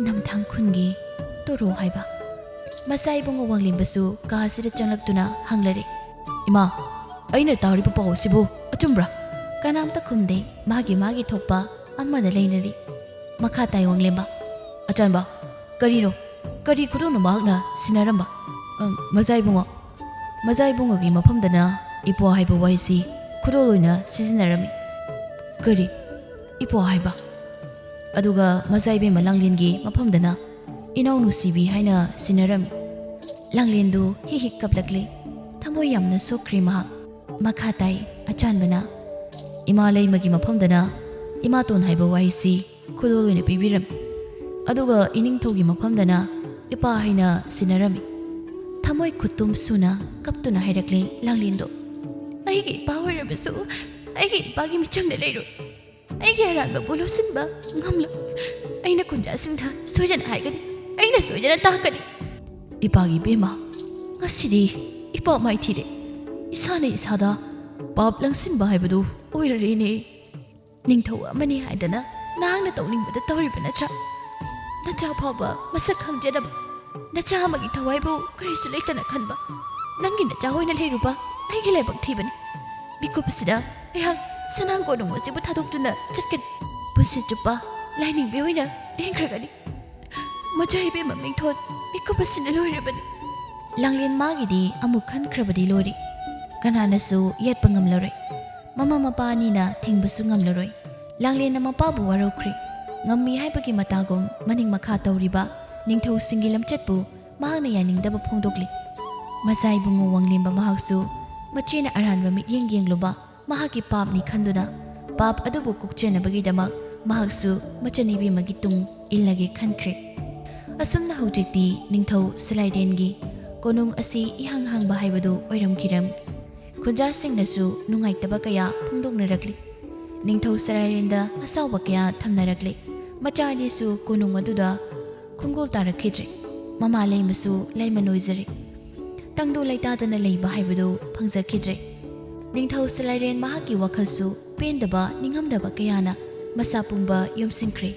"ꯅꯝꯊꯥꯡ ꯈꯨꯟꯒꯤ ꯇꯣꯔꯣ ꯍꯥꯏꯕ?" ꯃꯆꯥ ꯏꯕꯨꯡꯉꯣ ꯋꯥꯡꯂꯦꯝꯕꯁꯨ ꯀꯥ ꯑꯁꯤꯗ ꯆꯪꯂꯛꯇꯨꯅ ꯍꯪꯂꯔꯦ, "ꯏꯃꯥ, ꯑꯩꯅ ꯇꯥꯔꯤꯕ ꯄꯥꯎ ꯑꯁꯤꯕꯨ ꯑꯆꯨꯝꯕ꯭ꯔꯥ?" ꯀꯅꯥꯝꯇ ꯈꯨꯝꯗꯦ, ꯃꯥꯒꯤ ꯃꯥꯒꯤ ꯊꯣꯛꯄ ꯑꯃꯗ ꯂꯩꯅꯔꯤ꯫ ꯃꯈꯥ ꯇꯥꯏ ꯋꯥꯡꯂꯦꯝꯕ, "ꯑꯆꯥꯟꯕ, ꯀꯔꯤꯅꯣ? ꯀꯔꯤ ꯈꯨꯗꯣꯜꯅꯣ ꯃꯍꯥꯛꯅ ꯁꯤꯟꯅꯔꯝꯕ?" "ꯑꯝ, ꯃꯆꯥ ꯏꯕꯨꯡꯉꯣ, ꯃꯆꯥ ꯏꯕꯨꯡꯉꯣꯒꯤ ꯃꯐꯝꯗꯅ ꯏꯄ꯭ꯋꯥ ꯍꯥꯏꯕ ꯋꯥꯍꯩꯁꯤ ꯈꯨꯗꯣꯜ ꯑꯣꯏꯅ ꯁꯤꯖꯤꯟꯅꯔꯝꯃꯤ꯫" "ꯀꯔꯤ? ꯏꯄ꯭ꯋꯥ ꯍꯥꯏꯕ?" "ꯑꯗꯨꯒ ꯃꯆꯥ ꯏꯕꯦꯝꯃ ꯂꯥꯡꯂꯦꯟꯒꯤ ꯃꯐꯝꯗꯅ ꯏꯅꯥꯎ ꯅꯨꯡꯁꯤꯕꯤ ꯍꯥꯏꯅ ꯁꯤꯟꯅꯔꯝꯃꯤ꯫" ꯂꯥꯡꯂꯦꯟꯗꯨ ꯍꯤꯛ ꯍꯤꯛ ꯀꯞꯂꯛꯂꯤ꯫ ꯊꯃꯣꯏ ꯌꯥꯝꯅ ꯁꯣꯛꯈ꯭ꯔꯦ ꯃꯍꯥꯛ꯫ ꯃꯈꯥ ꯇꯥꯏ ꯑꯆꯥꯟꯕꯅ, "ꯏꯃꯥ ꯂꯩꯃꯒꯤ ꯃꯐꯝꯗꯅ ꯏꯃꯥꯇꯣꯟ ꯍꯥꯏꯕ ꯋꯥꯍꯩꯁꯤ ꯈꯨꯗꯣꯜ ꯑꯣꯏꯅ ꯄꯤꯕꯤꯔꯝꯃꯤ꯫ ꯑꯗꯨꯒ ꯏꯅꯤꯡꯊꯧꯒꯤ ꯃꯐꯝꯗꯅ ꯏꯄꯥ ꯍꯥꯏꯅ ꯁꯤꯟꯅꯔꯝꯃꯤ꯫" ꯊꯃꯣꯏ ꯈꯨꯠꯇꯨꯝ ꯁꯨꯅ ꯀꯞꯇꯨꯅ ꯍꯥꯏꯔꯛꯂꯤ ꯂꯥꯡꯂꯦꯟꯗꯣ, "ꯑꯩꯒꯤ ꯏꯄꯥ ꯑꯣꯏꯔꯕꯁꯨ ꯑꯩꯒꯤ ꯏꯄꯥꯒꯤ ꯃꯤꯆꯪꯗ ꯂꯩꯔꯣꯏ꯫ ꯑꯩꯒꯤ ꯑꯔꯥꯟꯕꯕꯨ ꯂꯣꯠꯁꯤꯟꯕ ꯉꯝꯂꯣꯏ꯫ ꯑꯩꯅ ꯀꯨꯟꯖꯥꯁꯤꯡꯗ ꯁꯣꯏꯗꯅ ꯍꯥꯏꯒꯅꯤ, ꯑꯩꯅ ꯁꯣꯏꯗꯅ ꯇꯥꯛꯀꯅꯤ꯫" "ꯏꯄꯥꯒꯤ ꯏꯕꯦꯝꯃ, ꯉꯁꯤꯗꯤ ꯏꯄꯥ ꯃꯥꯏꯊꯤꯔꯦ꯫ ꯏꯁꯥꯅ ꯏꯁꯥꯗ ꯄꯥꯞ ꯂꯪꯁꯤꯟꯕ ꯍꯥꯏꯕꯗꯨ ꯑꯣꯏꯔꯔꯦꯅꯦ꯫" ꯅꯤꯡꯊꯧ ꯑꯃꯅꯤ ꯍꯥꯏꯗꯅ ꯅꯍꯥꯛꯅ ꯇꯧꯅꯤꯡꯕꯗ ꯇꯧꯔꯤꯕ ꯅꯠꯇ꯭ꯔꯥ? ꯅꯆꯥ ꯐꯥꯎꯕ ꯃꯁꯛ ꯈꯪꯖꯗꯕ, ꯅꯆꯥ ꯑꯃꯒꯤ ꯊꯋꯥꯏꯕꯨ ꯀꯔꯤꯁꯨ ꯂꯩꯇꯅ ꯈꯟꯕ ꯅꯪꯒꯤ ꯅꯆꯥ ꯑꯣꯏꯅ ꯂꯩꯔꯨꯕ ꯑꯩꯒꯤ ꯂꯥꯏꯕꯛ ꯊꯤꯕꯅꯤ꯫ ꯃꯤꯀꯨꯞ ꯑꯁꯤꯗ ꯑꯩꯍꯥꯛ ꯁꯅꯥ ꯀꯣꯅꯨꯡ ꯑꯁꯤꯕꯨ ꯊꯥꯗꯣꯛꯇꯨꯅ ꯆꯠꯀꯅꯤ꯫ ꯄꯨꯟꯁꯤ ꯆꯨꯞꯄ ꯂꯥꯏꯅꯤꯡꯕꯤ ꯑꯣꯏꯅ ꯂꯦꯟꯈ꯭ꯔꯒꯅꯤ꯫ ꯃꯆꯥ ꯏꯕꯦꯝꯃ ꯃꯤꯡꯊꯣꯟ, ꯃꯤꯀꯨꯞ ꯑꯁꯤꯅ ꯂꯣꯏꯔꯕꯅꯤ꯫ ꯂꯥꯡꯂꯦꯟ ꯃꯥꯒꯤꯗꯤ ꯑꯃꯨꯛ ꯈꯟꯈ꯭ꯔꯕꯗꯤ ꯂꯣꯏꯔꯦ꯫ ꯀꯅꯥꯅꯁꯨ ꯌꯦꯠꯄ ꯉꯝꯂꯔꯣꯏ꯫ ꯃꯃꯥ ꯃꯄꯥ ꯑꯅꯤꯅ ꯊꯤꯡꯕꯁꯨ ꯉꯝꯂꯔꯣꯏ꯫ ꯂꯥꯡꯂꯦꯟꯅ ꯃꯄꯥꯕꯨ ꯋꯥꯔꯧꯈ꯭ꯔꯦ꯫ ꯉꯝꯃꯤ ꯍꯥꯏꯕꯒꯤ ꯃꯇꯥꯒꯨꯝ ꯃꯅꯤꯡ ꯃꯈꯥ ꯇꯧꯔꯤꯕ ꯅꯤꯡꯊꯧꯁꯤꯡꯒꯤ ꯂꯝꯆꯠꯄꯨ ꯃꯍꯥꯛꯅ ꯌꯥꯅꯤꯡꯗꯕ ꯐꯣꯡꯗꯣꯛꯂꯤ꯫ ꯃꯆꯥ ꯏꯕꯨꯡꯉꯣ ꯋꯥꯡꯂꯦꯝꯕ ꯃꯍꯥꯛꯁꯨ ꯃꯆꯦꯅ ꯑꯔꯥꯟꯕ ꯃꯤꯠꯌꯦꯡ ꯌꯦꯡꯂꯨꯕ ꯃꯍꯥꯛꯀꯤ ꯄꯥꯞꯅꯤ ꯈꯟꯗꯨꯅ, ꯄꯥꯞ ꯑꯗꯨꯕꯨ ꯀꯣꯛꯆꯅꯕꯒꯤꯗꯃꯛ ꯃꯍꯥꯛꯁꯨ ꯃꯆꯟꯅꯨꯄꯤ ꯑꯃꯒꯤ ꯇꯨꯡ ꯏꯜꯂꯒꯦ ꯈꯟꯈ꯭ꯔꯦ꯫ ꯑꯁꯨꯝꯅ ꯍꯧꯖꯤꯛꯇꯤ ꯅꯤꯡꯊꯧ ꯁꯂꯥꯏꯔꯦꯟꯒꯤ ꯀꯣꯅꯨꯡ ꯑꯁꯤ ꯏꯍꯥꯡ ꯍꯥꯡꯕ ꯍꯥꯏꯕꯗꯨ ꯑꯣꯏꯔꯝꯈꯤꯔꯝ꯫ ꯈꯨꯟꯖꯥꯁꯤꯡꯅꯁꯨ ꯅꯨꯡꯉꯥꯏꯇꯕ ꯀꯌꯥ ꯐꯣꯡꯗꯣꯛꯅꯔꯛꯂꯤ꯫ ꯅꯤꯡꯊꯧ ꯁꯂꯥꯏꯔꯦꯟꯗ ꯑꯁꯥꯎꯕ ꯀꯌꯥ ꯊꯝꯅꯔꯛꯂꯤ꯫ ꯃꯆꯥ ꯑꯅꯤꯁꯨ ꯀꯣꯅꯨꯡ ꯑꯗꯨꯗ ꯈꯣꯡꯒꯣꯜ ꯇꯥꯔꯛꯈꯤꯗ꯭ꯔꯦ꯫ ꯃꯃꯥ ꯂꯩꯃꯁꯨ ꯂꯩꯃ ꯅꯣꯏꯖꯔꯦ꯫ ꯇꯪꯗꯨ ꯂꯩꯇꯥꯗꯅ ꯂꯩꯕ ꯍꯥꯏꯕꯗꯨ ꯐꯪꯖꯈꯤꯗ꯭ꯔꯦ꯫ ꯅꯤꯡꯊꯧ ꯁꯂꯥꯏꯔꯦꯟ ꯃꯍꯥꯛꯀꯤ ꯋꯥꯈꯜꯁꯨ ꯄꯦꯟꯗꯕ ꯅꯤꯡꯉꯝꯗꯕ ꯀꯌꯥꯅ ꯃꯁꯥ ꯄꯨꯝꯕ ꯌꯣꯝꯁꯤꯟꯈ꯭ꯔꯦ꯫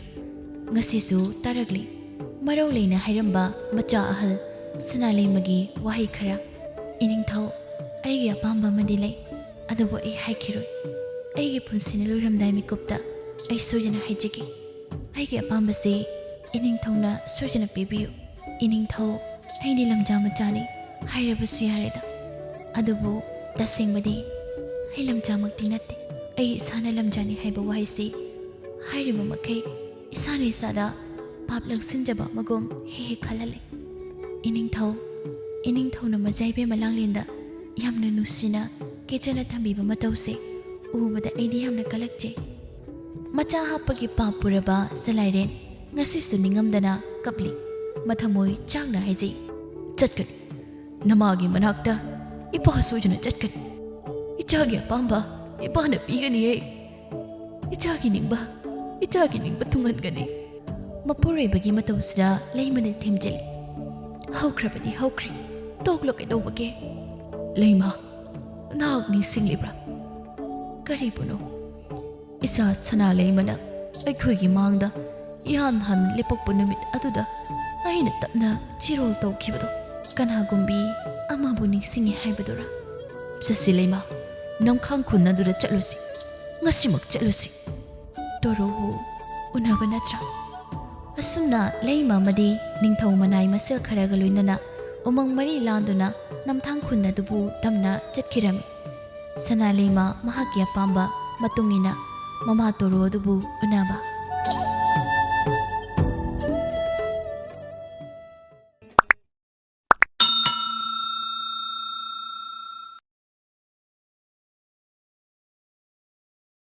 ꯉꯁꯤꯁꯨ ꯇꯥꯔꯛꯂꯤ꯫ ꯃꯔꯧ ꯂꯩꯅ ꯍꯥꯏꯔꯝꯕ ꯃꯆꯥ ꯑꯍꯜ ꯁꯅꯥꯂꯩꯃꯒꯤ ꯋꯥꯍꯩ ꯈꯔ꯫ "ꯏꯅꯤꯡꯊꯧ, ꯑꯩꯒꯤ ꯑꯄꯥꯝꯕ ꯑꯃꯗꯤ ꯂꯩ, ꯑꯗꯨꯕꯨ ꯑꯩ ꯍꯥꯏꯈꯤꯔꯣꯏ꯫ ꯑꯩꯒꯤ ꯄꯨꯟꯁꯤꯅ ꯂꯣꯏꯔꯝꯗꯥꯏ ꯃꯤꯀꯨꯞꯇ ꯑꯩ ꯁꯣꯏꯗꯅ ꯍꯥꯏꯖꯒꯦ꯫ ꯑꯩꯒꯤ ꯑꯄꯥꯝꯕꯁꯤ ꯏꯅꯤꯡꯊꯧꯅ ꯁꯣꯏꯗꯅ ꯄꯤꯕꯤꯌꯨ꯫ ꯏꯅꯤꯡꯊꯧ, ꯑꯩꯗꯤ ꯂꯝꯖꯥ ꯃꯆꯥꯅꯤ ꯍꯥꯏꯔꯕꯁꯨ ꯌꯥꯔꯦꯗ꯫ ꯑꯗꯨꯕꯨ ꯇꯁꯦꯡꯕꯗꯤ ꯑꯩ ꯂꯝꯖꯥꯃꯛꯇꯤ ꯅꯠꯇꯦ꯫ ꯑꯩ ꯏꯁꯥꯅ ꯂꯝꯖꯥꯅꯤ ꯍꯥꯏꯕ ꯋꯥꯍꯩꯁꯤ ꯍꯥꯏꯔꯤꯕ ꯃꯈꯩ ꯏꯁꯥꯅ ꯏꯁꯥꯗ ꯄꯥꯞ ꯂꯪꯁꯤꯟꯖꯕ ꯑꯃꯒꯨꯝ ꯍꯦꯛ ꯍꯦꯛ ꯈꯜꯍꯜꯂꯦ꯫ ꯏꯅꯤꯡꯊꯧ, ꯏꯅꯤꯡꯊꯧꯅ ꯃꯆꯥ ꯏꯕꯦꯝꯃ ꯂꯥꯡꯂꯦꯟꯗ ꯌꯥꯝꯅ ꯅꯨꯡꯁꯤꯅ ꯀꯦꯆꯅ ꯊꯝꯕꯤꯕ ꯃꯇꯧꯁꯦ ꯎꯕꯗ ꯑꯩꯗꯤ ꯌꯥꯝꯅ ꯀꯜꯂꯛꯆꯩ꯫" ꯃꯆꯥ ꯍꯥꯞꯄꯒꯤ ꯄꯥꯞ ꯄꯨꯔꯕ ꯁꯂꯥꯏꯔꯦꯟ ꯉꯁꯤꯁꯨ ꯅꯤꯡꯉꯝꯗꯅ ꯀꯞꯂꯤ꯫ ꯃꯊꯃꯣꯏ ꯆꯥꯛꯅ ꯍꯥꯏꯖꯩ, "ꯆꯠꯀꯅꯤ꯫ ꯅꯃꯥꯒꯤ ꯃꯅꯥꯛꯇ ꯏꯄꯥ ꯁꯣꯏꯗꯅ ꯆꯠꯀꯅꯤ꯫ ꯏꯆꯥꯒꯤ ꯑꯄꯥꯝꯕ ꯏꯄꯥꯅ ꯄꯤꯒꯅꯤꯌꯦ꯫ ꯏꯆꯥꯒꯤ ꯅꯤꯡꯕ, ꯏꯆꯥꯒꯤ ꯅꯤꯡꯕ ꯊꯨꯡꯍꯟꯒꯅꯤ꯫" ꯃꯄꯨꯔꯣꯏꯕꯒꯤ ꯃꯇꯧꯁꯤꯗ ꯂꯩꯃꯅ ꯊꯦꯝꯖꯤꯜꯂꯤ꯫ "ꯍꯧꯈ꯭ꯔꯕꯗꯤ ꯍꯧꯈ꯭ꯔꯦ꯫ ꯇꯣꯛꯂꯣ ꯀꯩꯗꯧꯕꯒꯦ?" "ꯂꯩꯃ, ꯅꯍꯥꯛ ꯅꯤꯡꯁꯤꯡꯂꯤꯕ꯭ꯔꯥ?" "ꯀꯔꯤꯕꯨꯅꯣ?" "ꯏꯆꯥ ꯁꯅꯥ ꯂꯩꯃꯅ ꯑꯩꯈꯣꯏꯒꯤ ꯃꯥꯡꯗ ꯏꯍꯥꯟ ꯍꯥꯟꯅ ꯂꯦꯞꯄꯛꯄ ꯅꯨꯃꯤꯠ ꯑꯗꯨꯗ ꯑꯩꯅ ꯇꯞꯅ ꯆꯤꯔꯣꯜ ꯇꯧꯈꯤꯕꯗꯣ ꯀꯅꯥꯒꯨꯝꯕꯤ ꯑꯃꯕꯨ ꯅꯤꯡꯁꯤꯡꯉꯤ ꯍꯥꯏꯕꯗꯨꯔꯥ? "ꯆꯠꯁꯤ ꯂꯩꯃ, ꯅꯝꯈꯥꯡ ꯈꯨꯟ ꯑꯗꯨꯗ ꯆꯠꯂꯨꯁꯤ, ꯉꯁꯤꯃꯛ ꯆꯠꯂꯨꯁꯤ꯫ ꯇꯣꯔꯣꯕꯨ ꯎꯅꯕ ꯅꯠꯇ꯭ꯔꯥ?" ꯑꯁꯨꯝꯅ ꯂꯩꯃ ꯑꯃꯗꯤ ꯅꯤꯡꯊꯧ ꯃꯅꯥꯏ ꯃꯁꯦꯜ ꯈꯔꯒ ꯂꯣꯏꯅꯅ ꯎꯃꯪ ꯃꯔꯤ ꯂꯥꯟꯗꯨꯅ ꯅꯝꯊꯥꯡ ꯈꯨꯟ ꯑꯗꯨꯕꯨ ꯇꯝꯅ ꯆꯠꯈꯤꯔꯝꯃꯤ꯫ ꯁꯅꯥ ꯂꯩꯃ ꯃꯍꯥꯛꯀꯤ ꯑꯄꯥꯝꯕ ꯃꯇꯨꯡ ꯏꯟꯅ ꯃꯃꯥ ꯇꯣꯔꯣ ꯑꯗꯨꯕꯨ ꯎꯅꯕ